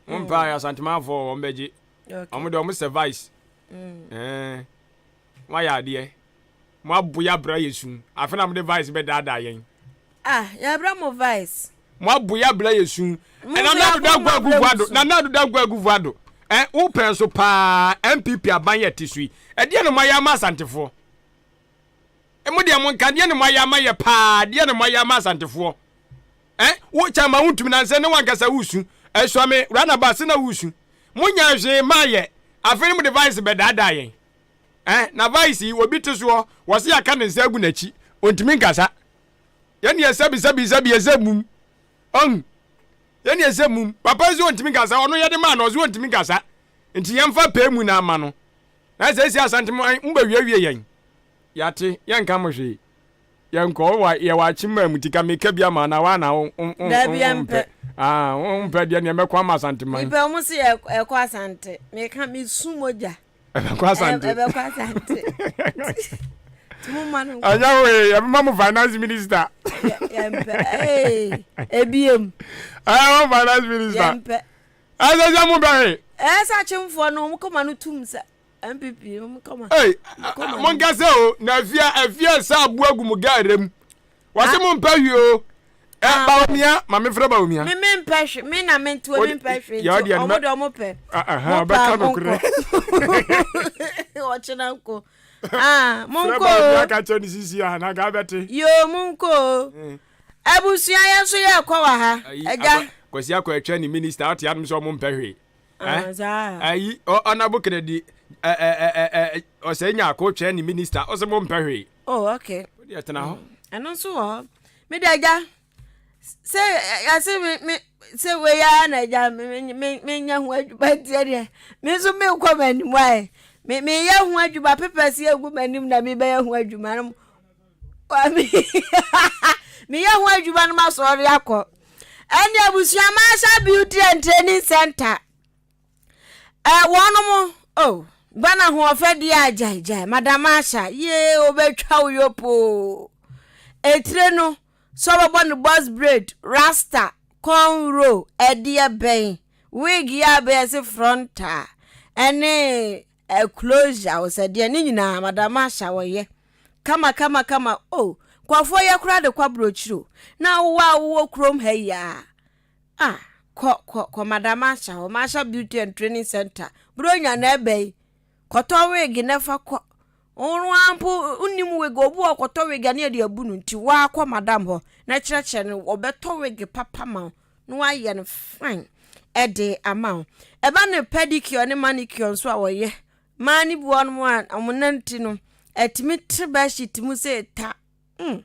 Mo mpa mm. Asantemanfoɔ wɔn bɛgye. Wɔn de wɔn sɛ vice. Mm. Eh, mo ayɛ adeɛ. Mo abo yɛ abra yɛ sum. Afei na mo de vice bɛdaadaa yɛn. Ah, yɛabrɛ mo vice. Mo abo yɛ abra yɛ sum. Nana Addo Dankwa Akufo Addo, Nana Addo Dankwa Akufo Addo. Eh, wo pɛn so paa NPP aban yɛ te so yi. Ɛdeɛ na mo ayɛ ama Asantefoɔ? Mo deɛ mo nka deɛ na mo ayɛ ama yɛ paa, deɛ na mo ayɛ ama Asantefoɔ. Eh, wo kyama wo ntumi nansɛ ne wankasa wusu. Ɛsua me runabout se na wusu. Mo nya hwee maa yɛ. Afei ne mo de vice bɛdaadaa yɛn. Eh, na vice yi obi te soɔ, wɔse yɛaka ne nsa agu n'akyi, ontumi nkasa. Yɛne yɛ sɛbi sɛbi sɛbi yɛ sɛ mum. Ɔn, yɛne yɛ sɛ mum. Papa yi sɛ ontumi nkasa, ɔno yɛde maa no, ɔse ontumi nkasa. Nti yɛmfa pɛɛ mu na ama no. Na sɛ esi Asante mo bɛwiewie yɛn. Yɛate, yɛnka mo hwee. Yɛnkɔ, wɔ yɛwɔ akyem mu ti ka meka bi ama na wa na wo Dabi yɛmpɛ. Ah, wompɛ deɛ neɛ mɛkɔ ama Asante man. Mepɛ ɔmo se yɛkɔ Asante. Meka mesu mogya. Ɛbɛkɔ Asante. Ɛbɛkɔ Asante. Nti mo ma no nkɔ. Ɛnyɛ hwee, yɛbɛma mo finance minister. Yɛmpɛ. Ee, ebiem. Ɛyɛ mo finance minister. Yɛmpɛ. Ɛsɛ sɛ mo bɛhe. Ɛyɛ sɛ akyemfoɔ no wɔn kɔma no tum sɛ NPP wɔn kɔma. Ee, mo nkasa o, na afia afia sɛ aboa gu mo gaara mu. Wɔse mo mpɛ hwee o. Ɛ ah. Bawumia, ma me frɛ Bawumia. Me me mpɛ hwee, me na me nti me mpɛ hwee nti ɔmo de ɔmo pɛ. Mo pa mo nkɔ. Ɔkyena nko. Ah, mo nkɔ o. Frɛ Bawumia ka kyerɛ ne sisi a na nka abɛte. Yoo, mo nkɔ o. Eh. Abusua yɛn nso yɛ kɔ wɔ ha. Ɛgya. Kwasi akɔ atwa ne minister ɔte anom sɛ ɔmo mpɛ hwee. Eh? Ayi, ɔnabo kennedy ɔsɛ nya ako twɛn ne minister ɔsɛ mo mpɛ hwee. Oh, okay. Wo deɛ tena hɔ. Ɛno nso wɔ hɔ. Me de agya sɛ yɛse me me sɛ wei ara na agya me me menyɛ ho adwuma nti deɛ me nso menkɔ m'anim ayɛ. Me meyɛ ho adwuma papers yɛ gu m'anim na mebɛyɛ ho adwuma no. Meyɛ ho adwuma no masɔre akɔ. Ɛne abusua Marshall Beauty and Training Center. Ɛ wɔnom oh ba na ahoɔfɛ deɛ a gyae gyae Madam Asha yee obɛtwa wo yopoo. Etire no sɛ ɔbɛbɔ no box braid, rasta, cornrow ɛdeɛ bɛn, wig yi a bɛyɛ se frontal ɛne closure wo sɛ deɛ ne nyinaa Madam Asha wɔyɛ kama kama kama oh nkurɔfoɔ yɛ koraa de kɔ aburokyire o na wowɔ a wowɔ kurom ha yi a Ah kɔ kɔ kɔ Madam Asha hɔ, Masha Beauty and Training Center. Buronya na ɛbɛ yi. Kɔtɔ wig na fa kɔ. Wo ara mpo wonim wig, obi wɔ kɔtɔ wig a ne yɛde abu no nti woakɔ madam hɔ na kyerɛkyerɛ no wɔbɛtɔ wig papa ma wo na wayɛ no fine ɛde ama wo. Ɛba ne pedicure ne manicure nso a wɔyɛ. Mmaa no bi wɔ hɔnom a wɔn nanti no ɛtumi te bedsheet mu sɛ ta. Mm.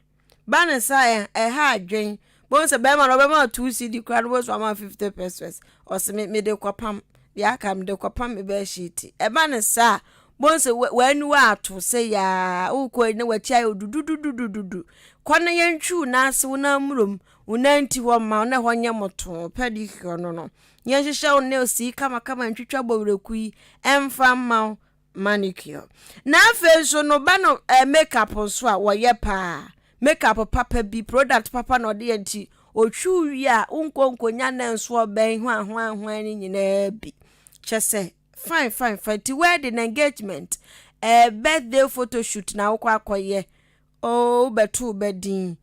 Ba ne saa ɛ, ɛha adwen. Bohu sɛ bɛrima no ɔbɛma two cedi koraa no bohu sɛ wama 50 pesos. Ɔse me mede kɔpam. Deɛ aka mede kɔpam me bɛɛ sheet. Ɛba ne saa bohu sɛ w'aniwa ato sɛ yaa wokɔ na w'akyi ayɛ dudududududu. Kɔ na yɛntwiw n'ase wo nan murom wo nan ti hɔ mma wo na ɛhɔ nyɛ motoo pedicure no no. Yɛnhyehyɛ wo nails yi kamakama ntwitwa bɔwerɛku yi ɛmfa mma wo. manicure. Na afei nso no ba no eh, makeup nso a wɔyɛ paa. Makeup papa bi, product papa na ɔde yɛ nti otwiw wie a wonkɔ nkonya na nso ɔbɛn hwan hwan hwan ne nyinaa bi. Kyɛ sɛ fine fine fine ti wedding engagement, eh, birthday photo shoot na wokɔ akɔyɛ. Oh, wobɛto wo ba din.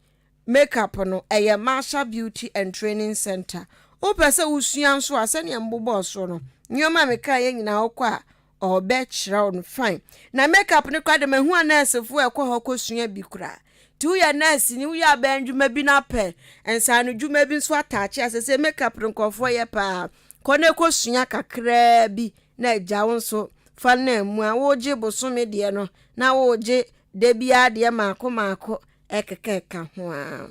Makeup no, ɛyɛ Marshall Beauty and Training Center. Wopɛ sɛ wosua nso a, sɛnea mebobɔɔ soɔ no, nneɛma a mekaeɛ nyinaa wokɔ a, ɔbɛkyerɛ wo no fine. Na makeup no koraa de, mahu anɛɛsefoɔ a ɛkɔ hɔ kɔsua bi koraa. Nti woyɛ nɛɛse ni, woyɛ abɛn dwuma bi na apɛ nsaano dwuma bi nso ataakye a, sɛsɛ makeup no nkurɔfoɔ yɛ paa. Kɔ na kɔsua kakraa bi na agya wo nso fa no mu a wogye bosome deɛ no na wogye da biara deɛ maako maako ɛkeka ho a.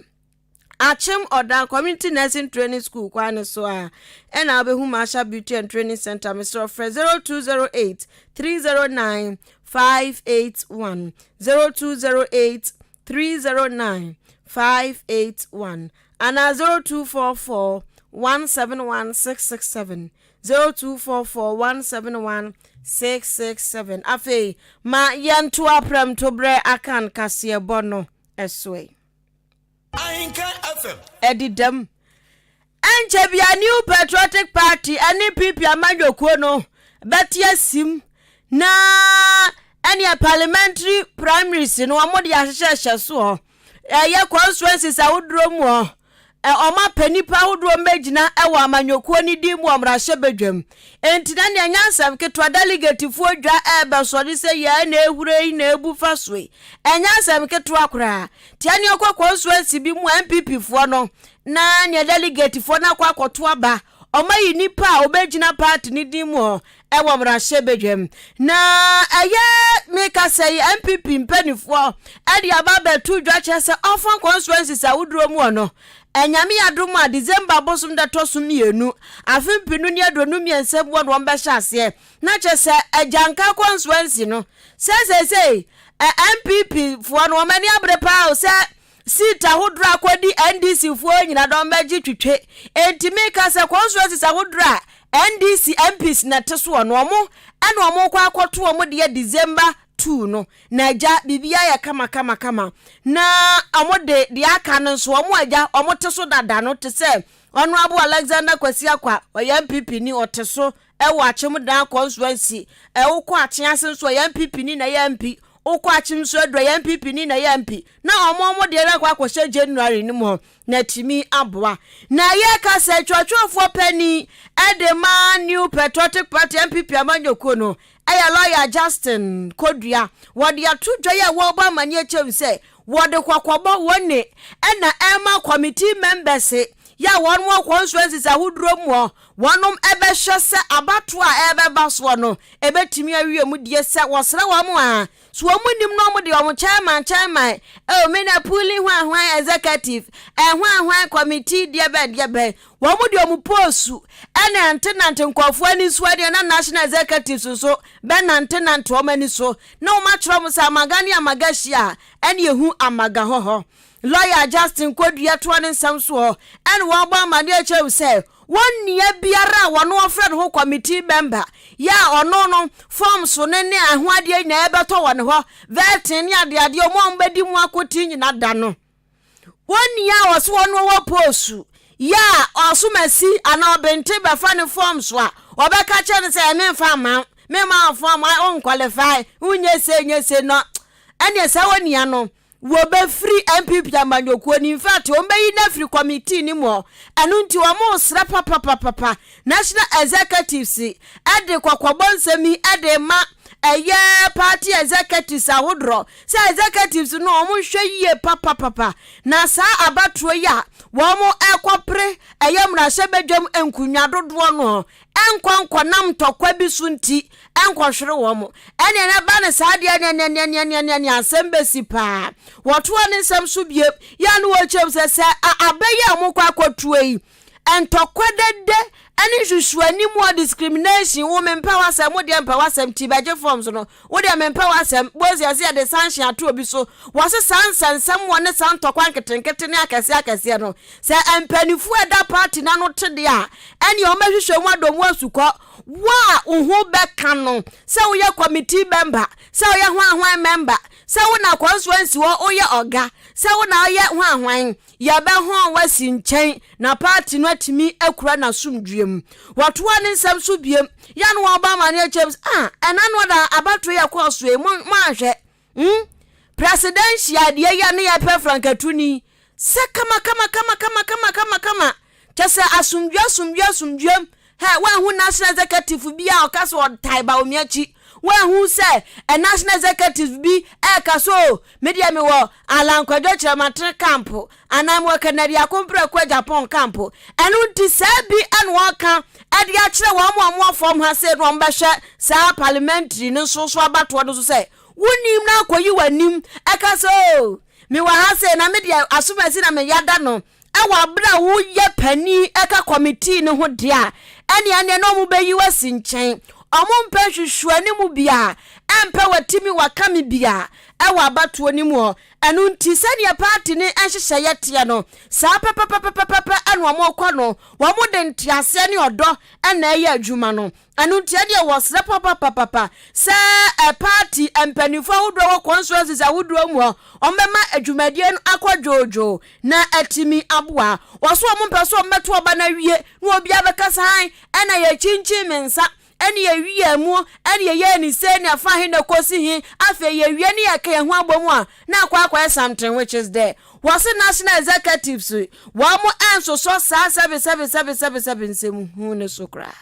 Akyem Ɔdan Community Nursing Training School kwan no so a ɛna wobɛhu Marshall Beauty and Training Center. Mesrɛ frɛ 0208 309 581 0208 309 581 anaa 0244 171 667 0244 171 667. Afei ma yɛnto aprɛmtoberɛ akan kaseɛbɔ no so ɛ. Ahenkan FM. Ɛdi dɛm. Ɛnkyɛ bia New Patriotic Party ɛne PP amanyɔkuo no bɛte asim na ɛneɛ parliamentary primaries no wɔn de ahyehyɛhyɛ soɔ ɛyɛ constituencies ahodoɔ mu hɔ Wɔn apɛ nnipa ahodoɔ mmɛgyina wɔ amanyɔkuo no din mu wɔ mmarahyɛbadwam. Enti na nea ɛnyɛ asɛm ketewa, dɛligetefoɔ dwa rebɛsɔre sɛ yɛɛ na ɛhuro yi na ɛbu fa so yi. Ɛnyɛ asɛm ketewa koraa. Tia nea ɔkɔ constituency bi mu a NPP foɔ no na nea dɛligetefoɔ no akɔ akɔto aba. Wɔayi nnipa a wɔbɛgyina party no din mu hɔ wɔ mmarahyɛbadwam. Na ɛyɛ meka sɛ yi NPP mpanimfoɔ de aba abɛto dwa kyerɛ sɛ ɔfa constituencies ahodoɔ mu no, Nyame adom a December bosom da tɔ so mmienu, afe mpenu ne 23 mu na wɔbɛhyɛ aseɛ. Na kyerɛ sɛ Agyanka constituency no, sɛ seesei NPP foɔ no wɔn ani abere paa o sɛ Seat ahodoɔ a akɔdi NDC foɔ nyina dɔm bɛgye twitwe. Enti meka sɛ constituencies ahodoɔ a NDC MPs na ɛte soɔ no, wɔn ɛna wɔn rekɔ akɔto wɔn deɛ December. 2 no na agya biribiara yɛ kama kama kama na wɔn de deɛ aka no nso wɔn agya wɔn te so dada no te sɛ Honourable Alexander Kwasi Akwa ɔyɛ NPP ni ɔte so ɛwɔ Akyem Dan constituency ɛwokɔ Akye ase nso ɔyɛ NPP ni na ɛyɛ MP wokɔ Akyem nso aduru ɔyɛ NPP ni na ɛyɛ MP na wɔn wɔn deɛ no akɔ akɔhyɛ January no mu hɔ na atumi aboa. Na yɛka sɛ twerɛtwerɛfoɔ panin de ma New Patriotic Party NPP amanyɔkuo no yɛ lɔya Justin Kodua. Wɔde ato dwa yi a wɔrebɔ amanneɛ kyɛm sɛ wɔde kɔkɔbɔ wɔn ne ɛna ɛma committee members yɛ a wɔn wɔ constituencies ahodoɔ mu hɔ wɔnom ɛbɛhwɛ sɛ abatoɔ a ɛrebɛba soɔ no ɛbɛtumi awie mu die sɛ wɔsrɛ wɔn a So wɔn nim na wɔn de wɔn chairman chairman oh me na pulling hwan hwan executive eh hwan hwan committee deɛ bɛn deɛ bɛn wɔn de wɔn poosu ɛna ntenante nkurɔfoɔ ani so ɛdeɛ na national executives nso bɛnante nante wɔn ani so na wɔn akyerɛ wɔn sɛ amaga ne amaga hyia ɛne ehu amaga hɔhɔ lawyer Justin Kodua toa ne nsɛm soɔ ɛna wɔbɔ amaneɛ kyerɛ sɛ Wɔn nua biara a wɔno wɔfrɛ ne ho committee member yɛ a ɔno no forms no ne ɛho adeɛ nyinaa ɛbɛtɔ wɔ ne hɔ, vetting ne adeadeɛ wɔn a wɔbɛdi mu akoten nyina da no. Wɔn nua a ɔso ɔno wɔ post yɛ a ɔsomasi anaa ɔbente bɛfa ne forms a ɔbɛka kyerɛ no sɛ ɛmemfa mma wo, memma wo form, wo nqualify, wonyɛ sei nyɛ sei no, ɛneɛ saa onua no Wɔbɛfiri NPP amanyɔkuo no, infact wɔbɛyi no afiri committee no mu hɔ, ɛno nti wɔresrɛ papapapapa National Executives de kɔkɔbɔ nsɛm yi de rema ɛyɛ party executives ahodoɔ sɛ executives no wɔnhwɛ yie papapapa na saa abatoɔ yi a wɔrekɔpere ɛyɛ mmarahyɛbadwam nkonnwa dodoɔ no ɛnkɔ nkɔnam ntɔkwa bi so nti ɛnkɔhwere wɔn. Ɛnneɛ na ɛba no saa deɛ neɛneɛneɛneɛneɛ asɛm bɛsi paa. Wɔtoa ne nsɛm so biem, yɛ a ne wɔkyerɛ mu sɛ sɛ abɛ yi a wɔkɔ akɔtuo yi, ntɔkwa dede ne nhwehwɛanimu discrimination, wo mempɛ w'asɛm, wo deɛ mpɛ w'asɛm, ti bɛgye forms no, wo deɛ mempɛ w'asɛm, bosi ɛsɛ yɛde sanction ato obi so. Wɔse saa nsɛnsɛm wɔ ne saa ntɔkwa nketenkete ne akɛseɛ akɛseɛ no, sɛ mpanimfoɔ a ɛda party no ano te deɛ a, ɛneɛ wɔbɛhwehwɛ mu adɔ mu asukɔ. Wo a wo ho bɛka no, sɛ woyɛ committee member, sɛ woyɛ hwanhwan member, sɛ wo na constituency hɔ woyɛ ɔga, sɛ wo na woyɛ hwanhwan, yɛbɛhɔn wo asi nkyɛn na party no atumi akura n'asomdwoeɛ mu. Wɔtoa ne nsɛm so biem, yɛ a na wɔbɔ amaneɛ kyerɛ mu sɛ, ah, ɛna no da abatoɔ yi a ɛkɔɔ so yi, mo, moanhwɛ. Hmm? Presidential deɛ yi a ne yɛpɛ frankatuni sɛ kama kama kama kama kama kama kama kyɛ sɛ asomdwe asomdwe asomdwem hɛ woanhu national executive bi a ɔka sɛ ɔtae Bawumia akyi woanhu sɛ a national executive bi ɛka so o me deɛ mewɔ Alan Kwadwo Kyerɛmaten camp anaa mewɔ Kennedy Akompreko Agyapong camp ɛno nti saa bi ɛna wɔka ɛde akyerɛ wɔn a wɔwɔ fam ha sɛ na wɔbɛhwɛ saa parliamentary no nso so abatoɔ no so sɛ Wonnim na akɔyi w'anim ɛka sɛ oh mewɔ ha sei na me deɛ asomasi na meyada no ɛwɔ abere a woyɛ panin ɛka committee no ho deɛ a ɛneɛ ɛneɛ na ɔmo bɛyi w'asi nkyɛn ɔmo mpɛ nhwehwɛne mu bia ɛmpɛ watimi waka me bia ɛwɔ abatoɔ no mu hɔ ɛno nti sɛdeɛ party no nhyehyɛeɛ teɛ no saa pɛpɛpɛpɛpɛpɛ ɛna ɔmo kɔ no wɔn de nteaseɛ ne ɔdɔ ɛna ɛyɛ adwuma no Ɛno nti ɛdeɛ wɔsrɛ papapapapa sɛ party mpanimfoɔ ahodoɔ wɔ constituencies ahodoɔ mu hɔ wɔbɛma adwumadie no akɔ dwoodwoo na atumi aboa. Wɔso wɔn mpɛ so wɔbɛto ɔba no awie na obiara bɛka sɛ han ɛna yɛkyinkyin me nsa ɛne yɛwiaa mu ɛne yɛyɛɛ ne sei ne ɛfa he na ɛkɔsi he afei yɛwie ne yɛka yɛn ho abɔ mu a na akɔ akɔyɛ something which is there. Wɔse national executives wɔn ɛnsosɔ saa sɛbe sɛbe sɛbe sɛbe sɛbe nsɛm hu no so koraa.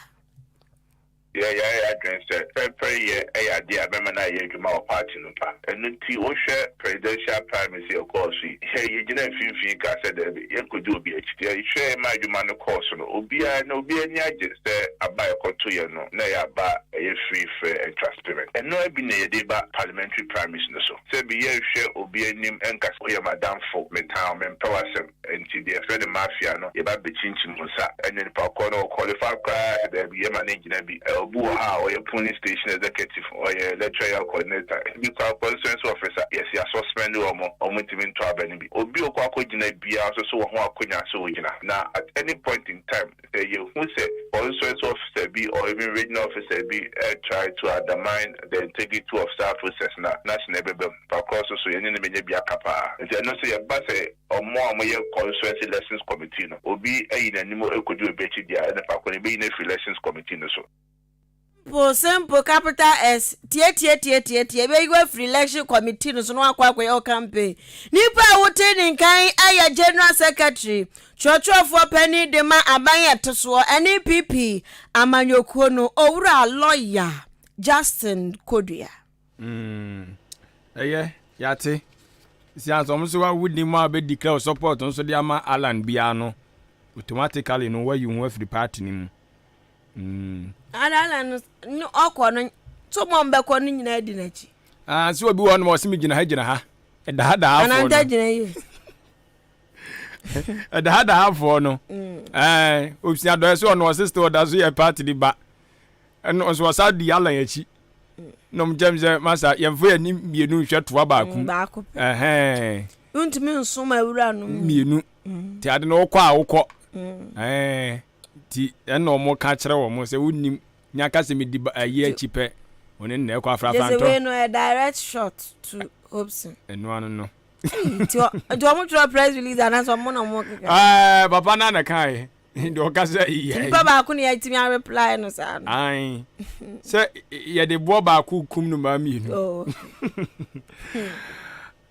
Yɛayɛ yɛn adwene sɛ pɛrepɛreyɛ yɛ adeɛ a ɛbɛma no ayɛ adwuma wɔ party no pa. Ɛno nti wohwɛ presidential primaries a ɛkɔɔ so yi, yɛn yɛgyinaa mfimfini kaa sɛ daabi, yɛnkɔdi obi akyi. Yɛhwɛɛ ma adwuma no kɔɔ so no, obiara na obiara ani agye sɛ aba a ɛkɔtoeɛ no na ɛyɛ aba a ɛyɛ free, fair and transparent. Ɛno ara bi na yɛde ba parliamentary primaries no so. Sɛbi yɛnhwɛ obi anim nka sɛ woyɛ m'adamfo, metan wo, mempɛ w'asɛm. Nti deɛ yɛfrɛ no mafia no yɛba bɛkyinkyim wo nsa ɛne nipa korɔ no ɔqualify koraa sɛ daabi yɛma no ngyina bi. Obi wɔ ha a ɔyɛ polling station executive, ɔyɛ electoral area coordinator, ebi koraa constituency officer, yɛse yɛasuspend wɔn, wɔn ntumi nto aba no bi. Obi a ɔkɔ akɔgyina biara nso so wɔ ho akonya sɛ ɔgyina na at any point in time sɛ yɛhu sɛ constituency officer. bi or even regional officer bi try to undermine the integrity of saa process no a, n'ase na ɛbɛba mu. Fa korɔ nso so, yɛne no bɛnya bi aka paa. Nti ɛno nso yɛba sɛ ɔmo a wɔyɛ constituency elections committee no, obi ayi n'anim kɔdi obi akyi deɛ a, ɛne fa korɔ no, yɛbɛyi no afiri elections committee no so. Simple, simple, capital S, tiatiatiatiatia, ɛbɛyi wo afiri election committee no so na wakɔ akɔyɛ wo campaign. Nipa a wote ne nkan yɛ General Secretary, twerɛtwerɛfoɔ panin de ma aban a ɛte soɔ, NPP amanyɔkuo no, Owura Lawyer Justin Kodua. Mm, ɛyɛ, yɛate. Si ansa wɔn nso wa wodi mu a bɛ declare support nso de ama Alan biara no, automatically no wayi ho afiri party no mu. Mm. Alan no ɔkɔ no, so mo mbɛkɔ no nyinaa di n'akyi. Ah, so obi wɔ hɔ no ma ɔse me gyina ha gyina ha. Ɛdahadaafoɔ no. Ananta gyina yie. Ɛdahadaafoɔ no. Mm. Ɛɛ, osi adɔyɛ so ɔno ɔse still ɔda so yɛ party de ba. Ɛno nso ɔsa di Alan akyi. Na ɔmo kyɛm sɛ masa yɛmfa yɛn ani mmienu nhwɛ toa baako. Mm, baako pɛ. Ɛhɛn. Ntumi nsom awura no mmienu. Mm. Ti ade no wokɔ a wokɔ. Mm. Ɛɛ ti ɛna ɔmo ka kyerɛ wɔn sɛ wonim nya ka sɛ medi ayi akyi pɛ wɔn ne na ɛkɔ afrafra ntɔ. Gyesɛ wei no ɛ direct shot to Hobson. Ɛno ano no. Nti ɔmo twerɛ press release anaasɛ ɔmo na ɔmo keka. Ɛɛ papa naa na kan yɛ. Deɛ ɔka sɛ yɛ. Nipa baako na yɛatumi areply no saa no. Ae. Sɛ yɛde boɔ baako kum no maa mmienu. Oh.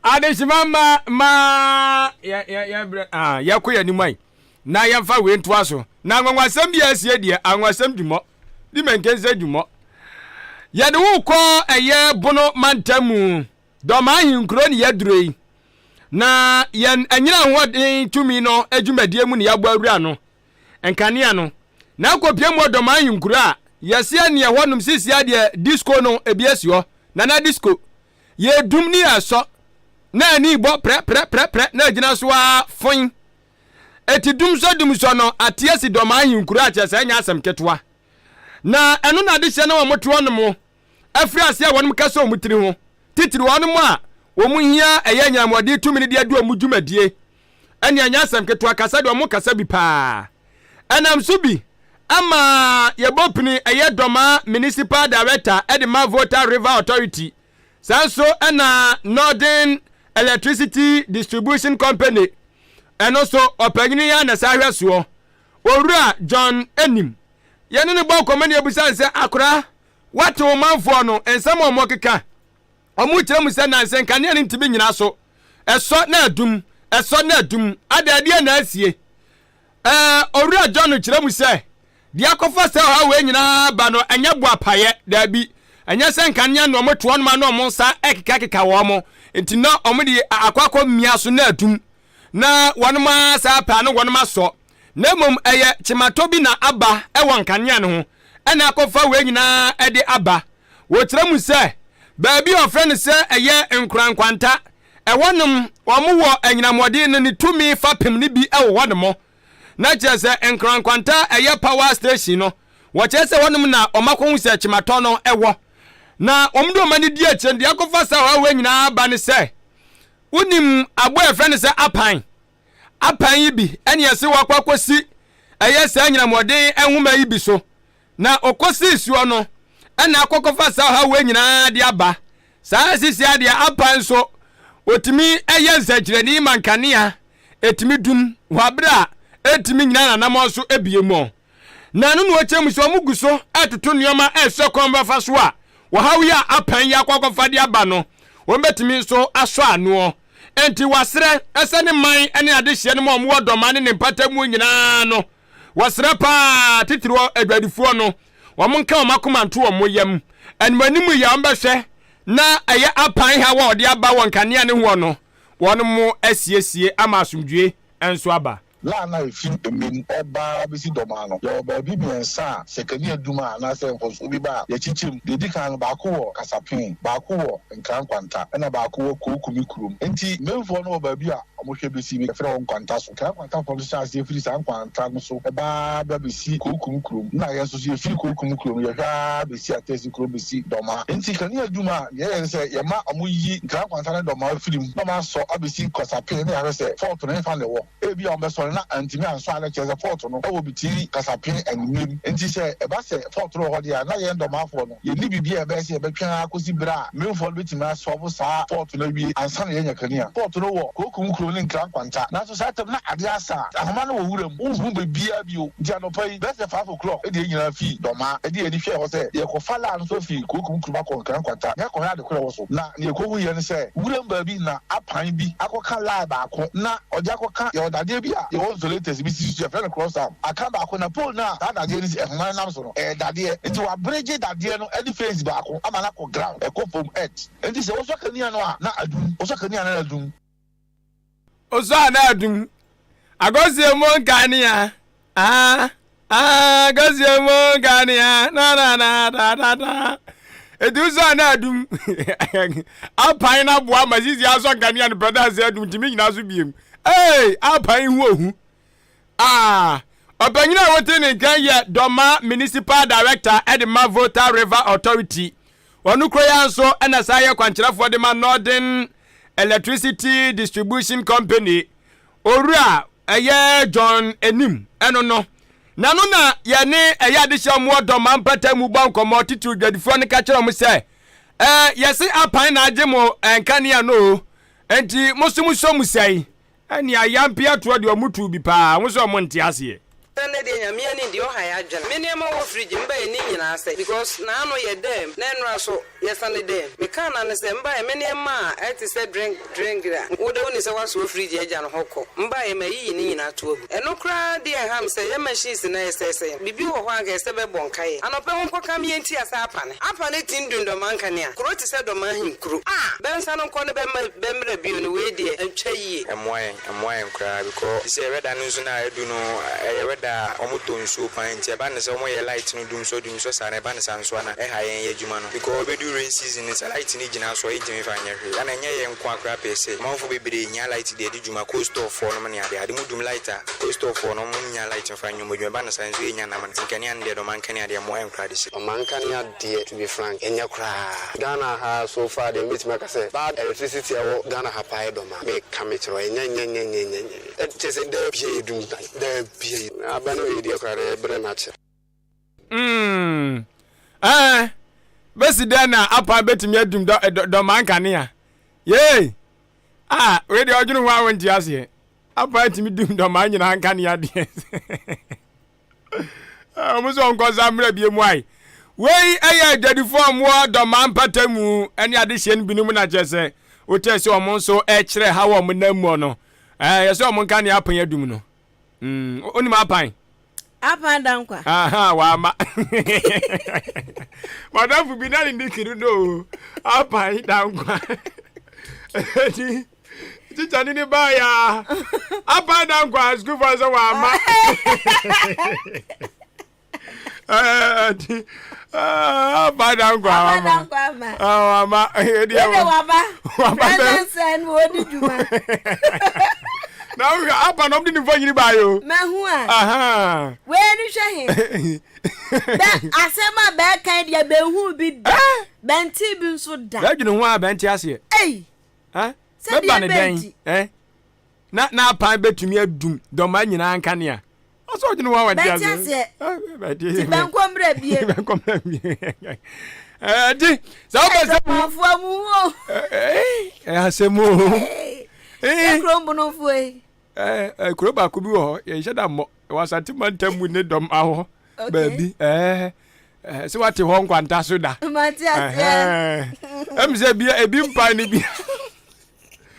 Adehyema ma ma yɛ yɛ yɛ brɛ ah yɛkɔ yɛn anim ayi na yɛmfa wei ntoa so na anwanwasɛm bi a asie deɛ anwanwasɛm dwumɔ di mɛnkɛnsɛ dwumɔ yɛde wo kɔ ɛyɛ bono mantam mu dɔm ahenkuro ne yɛduro yi Na yɛn anyina ahoɔden tumi no dwumadie mu ne yɛabɔ awura no nkanea no. Na akɔpie mu ɔdɔm ahenkuro a yɛseɛ neɛ hɔ nom sisia deɛ disco no ebi asi hɔ. Nana disco. Yɛdum ne yɛsɔ na ani bɔ prɛ prɛ prɛ prɛ na agyina so ara foin. Eti dumsɔ dumsɔ no ate asi dɔm ahenkuro a kyerɛ sɛ ɛnyɛ asɛm ketewa. Na ɛno na adehyeɛ na wɔn te hɔ nom afiri ase a wɔnom kasa wɔn tiri ho, titiriw wɔnom a wɔn hia ɛyɛ anyinamɔden tumi no de adi wɔn dwumadie. Ɛne ɛnyɛ asɛm ketewa, kasa deɛ wɔn kasa bi paa. Ɛnam so bi ama yɛbɔ pini ɛyɛ Dɔmaa Municipal Director de ma Volta River Authority, saa nso ɛna Northern Electricity Distribution Company, ɛno nso ɔpanyini yi ara na saa hwɛ soɔ, Owura John Anim. Yɛne no bɔɔ nkɔmmɔ na yɛbisaa no sɛ, Akora, woate wo manfoɔ no nsɛm a wɔkeka? Wɔkyerɛ mu sɛ nnansa nkanea no ntumi nnyina so. Ɛsɔ na adum, ɛsɔ na adum. Adɛn, ɛdeɛn na asie? Ɛɛ, Owura John kyerɛ mu sɛ, deɛ akɔfa saa ɔhaw wei nyinaa ba no, ɛnyɛ boapayɛ, daabi. Ɛnyɛ sɛ nkanea na wɔto wɔn ma na wɔn nsa rekekakeka wɔn, nti na wɔde akɔ akɔmia so na adum. na wɔnom ara saa pɛ a na wɔnom asɔ, na mmom ɛyɛ kyematɔ bi na aba wɔ nkanea no ho ɛna akɔfa wei nyinaa ɛde aba. Wɔkyerɛ mu sɛ, baabi a wɔfrɛ no sɛ ɛyɛ Nkorankwanta, ɛhɔ nom wɔn wɔ anyinamɔden no ne tumi fapem no bi wɔ hɔ nom. Na kyerɛ sɛ Nkorankwanta ɛyɛ power station no, wɔkyerɛ sɛ hɔ nom na wɔn akɔhu sɛ kyematɔ no ɛwɔ. Na wɔn de wɔn ani di akyire no, deɛ akɔfa saa ɔhaw wei nyinaa aba ne sɛ, Wonim aboa a yɛfrɛ no sɛ apan? Apan yi bi ne ɛse wakɔ akɔsi ɛyɛ saa anyinamɔden nhoma yi bi so. Na ɔkɔsii soɔ no, ɛna akɔkɔfa saa ɔhaw wei nyinaa de aba. Saa sisi adeɛ apan nso, ɔtumi yɛ nsɛnkyerɛnne ma nkanea ɛtumi dum wɔ abere a ɛntumi nyina n'anammɔn so bie mu. Na ɛno na ɔkyerɛ mu sɛ wɔn gu so retoto nneɛma rehwɛ kwan bɛfa so a ɔhaw yi a apan yi akɔ akɔfa de aba no, wɔn bɛtumi nso asɔ anoɔ. Enti wɔasrɛ sɛ ne man ne adehyeɛ no mu a wɔwɔ dɔma ne ne mpatamuo nyinaa no, wɔsrɛ paa, titiriw adwadifoɔ no, wɔn nka wɔn akoma nto wɔn yam. Animanim yi a wɔbɛhwɛ na ɛyɛ apan haw a wɔde aba wɔ nkanea ne hoɔ no, wɔn asiesie ama asomdwoe nso aba. La na efi Emem ba ara besi Dɔmaa no, yɛwɔ baabi mmiɛnsa a sɛ kanea dum a anaasɛ mfomsoɔ bi ba a, yɛkyekyɛ mu. Deɛ ɛdi kan no, baako wɔ Kasapee, baako wɔ Nkran Nkwanta, ɛna baako wɔ Kookumi kurom. Enti Memfoɔ no wɔ baabi a. wɔhwɛ bɛsi bi, yɛfrɛ hɔ Nkwanta so. Nkran Nkwantafoɔ no nso hyɛ aseɛ firi saa Nkwanta no so ba ara ba bɛsi Kokum kurom. Ɛna yɛn nso so yɛfiri Kokum kurom, yɛhwɛ ara bɛsi Atɛsi kurom bɛsi Dɔmaa. Enti kanea adwuma a, deɛ yɛyɛ ne sɛ yɛma wɔyi Nkran Nkwanta ne Dɔmaa firi mu na wɔasɔ abɛsi Kwasapee na yɛahwɛ sɛ fɔɔto no hefa na ɛwɔ. Ebia wɔbɛsɔ no na antumi ansɔ a na kyerɛ sɛ fɔɔto no wɔ between Kasapee and Mem. Enti sɛ ɛba sɛ fɔɔto no wɔ hɔ deɛ a, na yɛn Dɔmaafoɔ no, yɛnni biribi a ɛbɛyɛ sɛ yɛbɛtwɛn ara kɔsi berɛ a Memfoɔ no bɛtumi asɔlvo saa fɔɔto no awie ansa na yɛanya kanea. Fɔɔto no wɔ Kokum kuro ne Nkra Nkwanta. Nanso saa tam no na adeɛ asa a ahoma no wɔ wuram, wonhu baabiara bio. Nti anɔpa yi, bɛyɛ sɛ 5 o'clock de yɛn nyinaa fii Dɔmaa de yɛn ani hwɛɛ hɔ sɛ yɛrekɔfa laa no nso afiri Kokum kurom akɔ Nkra Nkwanta na yɛakɔhwɛ ade korɔ a ɛwɔ so. Na nea yɛkɔhuiɛ ne sɛ, wuram baabi na apan bi akɔka line baako na ɔde akɔka, yɛwɔ dadeɛ bi a yɛwɔ insulators bi sisi so, yɛfrɛ no cross arm, aka baako na pole no a saa dadeɛ no si, nhoma no nam so no, ɛyɛ dadeɛ, nti wɔabregye dadeɛ no de fence baako ama no akɔ ground, ɛkɔ fam, earth, nti sɛ wosɔ kanea no a na adum, wosɔ kanea no na adum. Wosɔ a na adum. Agosie mo nkanea, ah, ah, agosie mo nkanea, na na na da da da. Eti wosɔ a na adum. Apan no aboa ma sisi asɔ nkanea no pɛ na asɛ adum ntumi nyina so biem. Ee, apan ho ohu. Ah, ɔpanyin a wote ne nkan yɛ Dɔma Municipal Director de ma Volta River Authority. Ɔno kuro yi ara nso na san yɛ kwankyerɛfoɔ de ma Northern Electricity Distribution Company. Owura ɛyɛ John Anim ɛno no. Na no na yɛne ɛyɛ adehyɛ ɔmo wɔ Dɔma mpata mu bɔ nkɔmmɔ titiriw dwadifoɔ no ka kyerɛ ɔmo sɛ ɛɛ yɛse apan na agye mo nkanea no o nti mo so mo sɔ mu sɛe. Ɛne ayampe atoɔ deɛ ɔmo tuu bi paa, wo sɛ ɔmo nte aseɛ. Sɛ ndɛ deɛ Nyame ani deɛ ɔha yɛ adwene. Me nneɛma wɔ fridge mu mbaeɛ ne nyinaa sɛ because naano yɛ dɛm na ɛnora so yɛ sane dɛm. Me kaa na ne sɛ mbaeɛ me nneɛma a ɛte sɛ drink drink a wo de wo nim sɛ wasoa fridge agya no hɔ kɔ mbaeɛ ma yiyi ne nyinaa to agu. Ɛno koraa deɛ ɛha me sɛ yɛ machines no ɛsɛesɛe no bibi wɔ hɔ a anka ɛsɛ bɛbɔ nkaeɛ anɔpɛ ho nkɔka me yɛnti asa apane. Apa ne tin dun dɔmaa nkanea. Kuro te sɛ dɔmaa ahenkuro. A! Bɛnsa no nkɔ ne bɛmma bɛmmra bio no wei deɛ antwa yie. Ɛmmoa yɛn, ɛmmoa yɛn koraa because sisɛ wɛda no nso no a adu no ɛyɛ wɛda a wɔn tɔ nsuo paa nti ɛba no sɛ wɔn yɛ light no dum sɔ dum sɔ saa no ɛba no saa nso a na ɛha yɛn yɛ adwuma no because ɛbɛdu rain season no sɛ light no gyina so a yɛntumi nfa nyɛ hwee ɛna ɛnyɛ yɛn nkoa koraa per se amanfoɔ bebree hia light de adi dwuma cold store foɔ nom ne ade ade mo dum light a cold store foɔ no wɔn nnya light mfa nyɛ wɔn adwuma ɛba no saa nso yɛnnya nam no nti nkanea no deɛ deɛ ɔman nkanea deɛ ɛmmoa yɛn koraa de si. Ɔman nkanea deɛ to be frank ɛnyɛ koraa. Ghana ha so far deɛ mɛtumi aka sɛ bad electricity a ɛwɔ Ghana ha paa yɛ dɔm a meka mekyerɛ wo ɛnyɛ nyɛ nyɛ nyɛ nyɛ nyɛ kyerɛ sɛ daa bia yɛ dum daa bia yɛ aba no wei deɛ koraa deɛ yɛbrɛ no akyɛ. Mm, ɛɛ, bɛsi dɛn na apan bɛtumi adum dɔ, dɔ, dɔmaa nkanea? Yei! Ah, wei deɛ ɔdwene ho a wonte aseɛ. Apan tumi dum dɔmaa nyinaa nkanea deɛ. Wɔn sɛ ɔnkɔsa mmerɛ bie mu ae. Wei yɛ adwadifoɔ a wɔwɔ dɔmaa mpata mu ne adehyeɛ no binom na kyerɛ sɛ wotɛ sɛ wɔn nso kyerɛ ha wɔ wɔn nam mu no. Ɛɛ, yɛ sɛ wɔn nkanea apan adum no. Mm, onim apan? Apan da nkwa. Aha, wama. Madamfo bi na ne nikiri no apan da nkwa. Eti tikya ni ne baa ya. Apan da nkwa sukuufo sɛ wama. Eti apan da nkwa wama. Apan da nkwa ama. Wama. Edi waba. Waba. Present sɛ no odi dwuma. Na wohwɛ apa na ɔmde ne mfonyini baeɛ o. Mahu a. Wei ni hwɛ he. Bɛ asɛm a bɛɛkan deɛ bɛnhuu bi da. Bɛntee bi nso da. Bɛdwene ho a bɛnte aseɛ. Ei. Bɛba ne dɛn? Na na apan bɛtumi adum dɔma nyinaa nkanea. Ɔsɛ ɔdwene ho a wɔnte aseɛ. Bɛnte aseɛ. Ti bɛnkɔ mmerɛ bie. Bɛnkɔ mmerɛ bie. Ɛdi sɛ wopɛ sɛ. Ɛdɔmɔfoɔ mu wo. Ɛyɛ asɛm o. Sɛ kurom bonofoɔ yi. Ɛɛ kuro baako bi wɔ hɔ yɛnhyɛ da mmɔ ɛwɔ Asante mantam mu ne dɔm ahɔ baabi ɛɛ sɛ wate hɔ nkwanta so da. Mate aseɛ. Ɛm sɛ ebi ebi mpan ne bi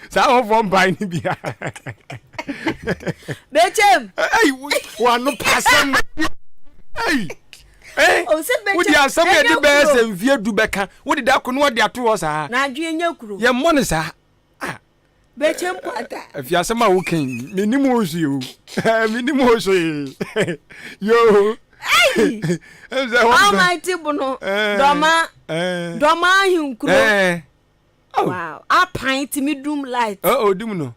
saa ahɔfoɔ mpan ne bi. Bɛkyɛm. Ɛyi wano pasɛm. Ɛyi. Wode asɛm a yɛde bɛyɛ sɛ mfeɛ du bɛka wode da ko no wɔde ato hɔ saa. Na adwene nyɛ kuro. Yɛmmɔ no saa. Ah. Bɛkyɛm kwata. Afi asɛm a woka yi, mennim ho hwee o. Mennim ho hwee. Yoo. Almighty Bono, Dɔma, Dɔma ahenkuro. Wow. Apan tumi dum light. Oh, dum no.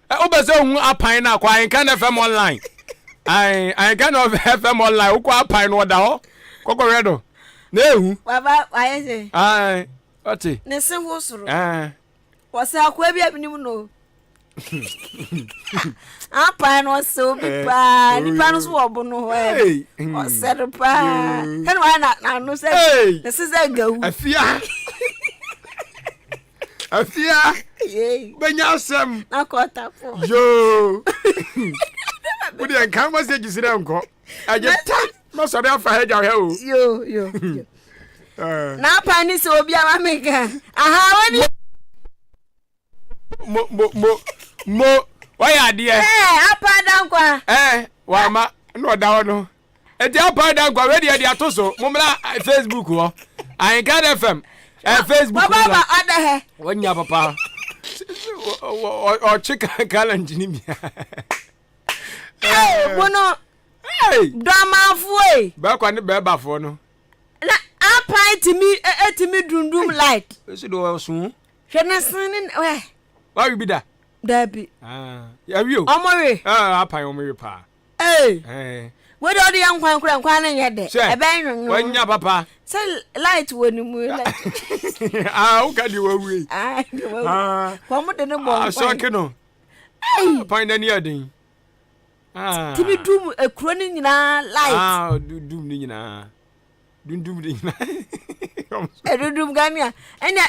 Wopɛ sɛ ohu apan no a, kɔ Ahenkan FM online. Ahenkan FM online, wokɔ apan no ɔda hɔ. Kɔkɔhwɛ no. Na ehu. Baba, wayɛ sɛ. Ae, ɔte. Ne se ho soro. Wɔsɛ akoa bi a menim no. Apan no ɔsɛ obi eh, paa. Oh, Nipa no so wɔ bo no hɔ ɛ. Hmm. Ɔsɛ no paa. Sɛne wayɛ n'ano sɛ ne se sɛ gawu. Afia. Afia. Bɛnya asɛm. Na kɔtafo. Yoo. Wodeɛ nka ma sɛ gyesi dɛ nkɔ. Ɛgye ta. Mɛsɔre afa ha agya hwɛ o. Yo yo yo. Eh. N'apan ne sɛ obi ama me ka. Aha wani. Mo mo mo mo wayɛ adeɛ. Ɛɛ eh, apan dankwa. Ɛɛ eh, wama na ɔda hɔ no. Eti apan dankwa wei deɛ de ato so mo mmra eh, Facebook hɔ. Ahenkan FM ɛ Facebook. Baba ba ɔda hɛ. Wanya papa. Ɔtwe kalɛnji ni bia. Ee bono. Dɔmanfoɔ yi. Bɛkwa ne bɛɛbafoɔ no. Na apan tumi etumi dundum light. Esi do ɔso. Hwɛ ne sen ne ɛ. Wawe bi da. Dabi. Yawi o. Ɔmo we. Apan ɔmo we paa. Ee. Wei de ɔde yɛ nkwan kura nkwan no nyɛ dɛ. Ɛbɛn nwonwo. Wanya papa. Sɛ light wɔ ne mu light. Ah, woka deɛ wawie. Ah, deɛ wawie. Kɔn de ne bɔ nkwan. Asɔke no. Apan n'ani yɛ den. Ah. Tumi dum ekuro no nyinaa light. Ah, dum ne nyinaa. Dundum ne nyinaa. Edundum Ghanea. Ɛnna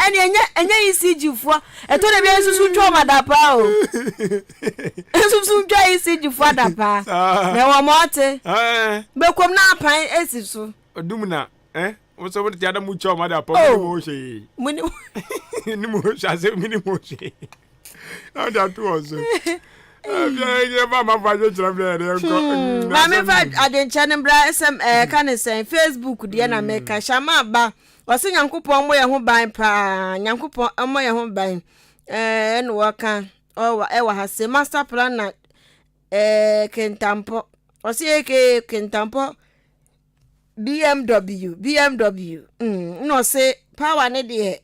ɛnna ɛnyɛ ɛnyɛ ECG foɔ. Ɛtɔ da bi nsusu ntwa wɔn adapaa o. Nsusu ntwa ECG foɔ adapaa. Na ɛwɔ wɔn ɔte. Bekom na apan esi so. Dum na eh. Wɔn sɛ wɔde ti ada mu kyɛ wɔn adapaa. Mo ni mo hwee. Mo ni ni mo hwee asɛm mi ni mo hwee. Na ɔde ato wɔn so. Maame fa adwenkyɛ no mbra sɛm ɛka ne sɛn Facebook deɛ na meka Shama ba ɔse Nyankopɔn mmɔ yɛn ho ban paa Nyankopɔn mmɔ yɛn ho ban ɛna wɔka ɛwɔ ha se master planner ɛɛ Kentampɔ ɔse aka Kentampɔ BMW BMW mm na ɔse power ne deɛ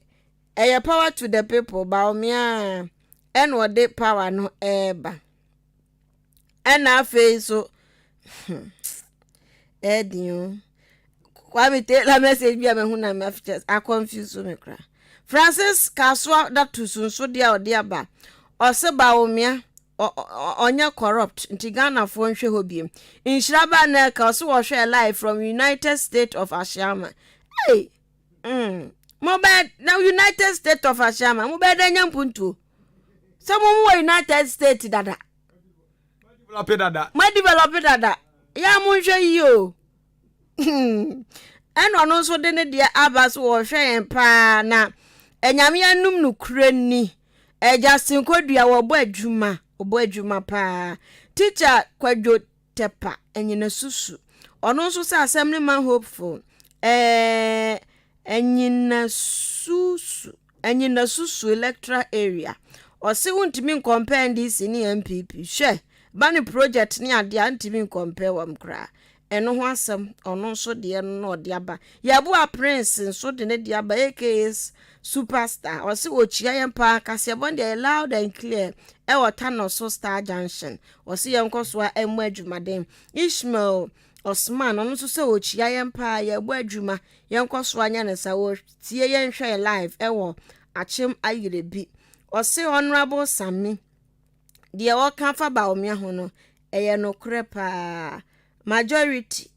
Ɛyɛ power to the people Bawumia ɛna ɔde power no ɛɛba. Ɛna afei nso hmm, ɛɛden o. Kwame Taylor message bi a mahu na mafikyɛ akɔnfuse me kora. Francis Kasoa Datus nso deɛ a ɔde aba. Ɔse Bawumia ɔnyɛ corrupt nti Ghanafoɔ nhwɛ hɔ biem. Nhyira ba na ɛka ɔse wɔhwɛ live from United States of Ashiama. Hey! Mm. Mobɛyɛ na United States of Asiama mobɛyɛ dɛ nya mpuntuo. Sɛ mo wɔ United States dada. Develop dada. Mo develop dada. Ya mo nhwɛ yie o. Ɛna ɔno nso de ne deɛ aba so wɔhwɛ yɛn paa na ɛnyame anum no kura ni. Justin Kodua wɔbɔ adwuma wɔbɔ adwuma paa. Teacher Kwadwo Tepa Anyinasusu. Ɔno nso sɛ asɛm no ma hopeful. Ɛɛ Anyinasusu Anyinasusu electoral area. Ɔse wontumi nkɔmpɛ NDC ne NPP. Hwɛ, ba ne project ne adeɛ a ntumi nkɔmpɛ wɔn koraa. Ɛno ho asɛm ɔno nso deɛ no na ɔde aba. Yɛboa Prince nso de ne deɛ aba aka Superstar. Ɔse ɔkyia yɛn paa kaseɛbɔ no deɛ loud and clear ɛwɔ Tano so Star Junction. Ɔse yɛnkɔ so a ɛmmɔ adwumaden. Ishmael Osman ɔno nso sɛ ɔkyia yɛn paa yɛbɔ adwuma yɛnkɔ so anyɛ no sa ɔtie yɛn hwɛ yɛn live ɛwɔ Akyem Ayirebi. Ɔse Honourable Sammy deɛ ɔka fa Bawumia ho no ɛyɛ nokorɛ paa. Majority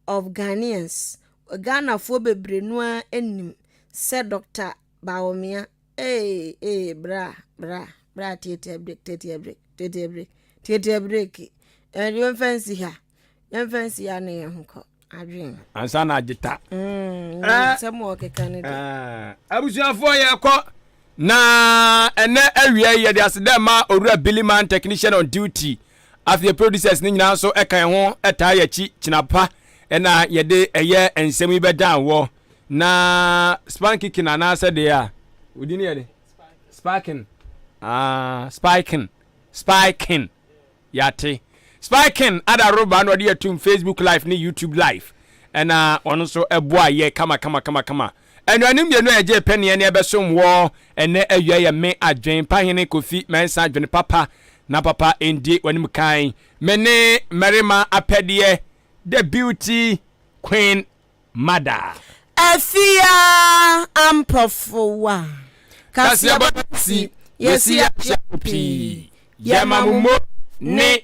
of Ghanaians Ghanafoɔ bebree no ara nim sɛ Dr. Bawumia Ee ee bra bra bra tiatia break tiatia break tiatia break tiatia break ɛɛ yɛmfa nsi ha yɛmfa nsi ha na yɛn ho kɔ adwene. Ansa na agye ta. Mm, nsɛm a ɔkeka no de. Abusuafoɔ yɛkɔ na ɛnɛ awia yi yɛde ase dɛ ma owura Billy Man technician on duty afei producers ne nyinaa nso ɛka yɛn ho ɛtaa yɛn akyi kyena pa ɛna yɛde ɛyɛ nsɛm yi bɛdan wɔ. Na spankikin anaasɛ deɛ a wodi ne yɛ de sparking ah spiking spiking yate spiking ada roba na ɔde yɛtum facebook live ne youtube live ɛna ɔno nso ɛboa yɛ kama kama kama kama. Anuanom mmienu a yɛgyee pɛneɛ ne ɛbɛsom wɔ ɛnɛ awia yɛ me Adwen Pahene Kofi Mensah Adwene Papa na papa ndi w'anim kan. Me ne mmarima apɛdeɛ The Beauty Queen Mother. Afia Ampɔfowa. Kaseɛbɔ no si, yɛsi akyea mo pii. Yɛma mo mo ne.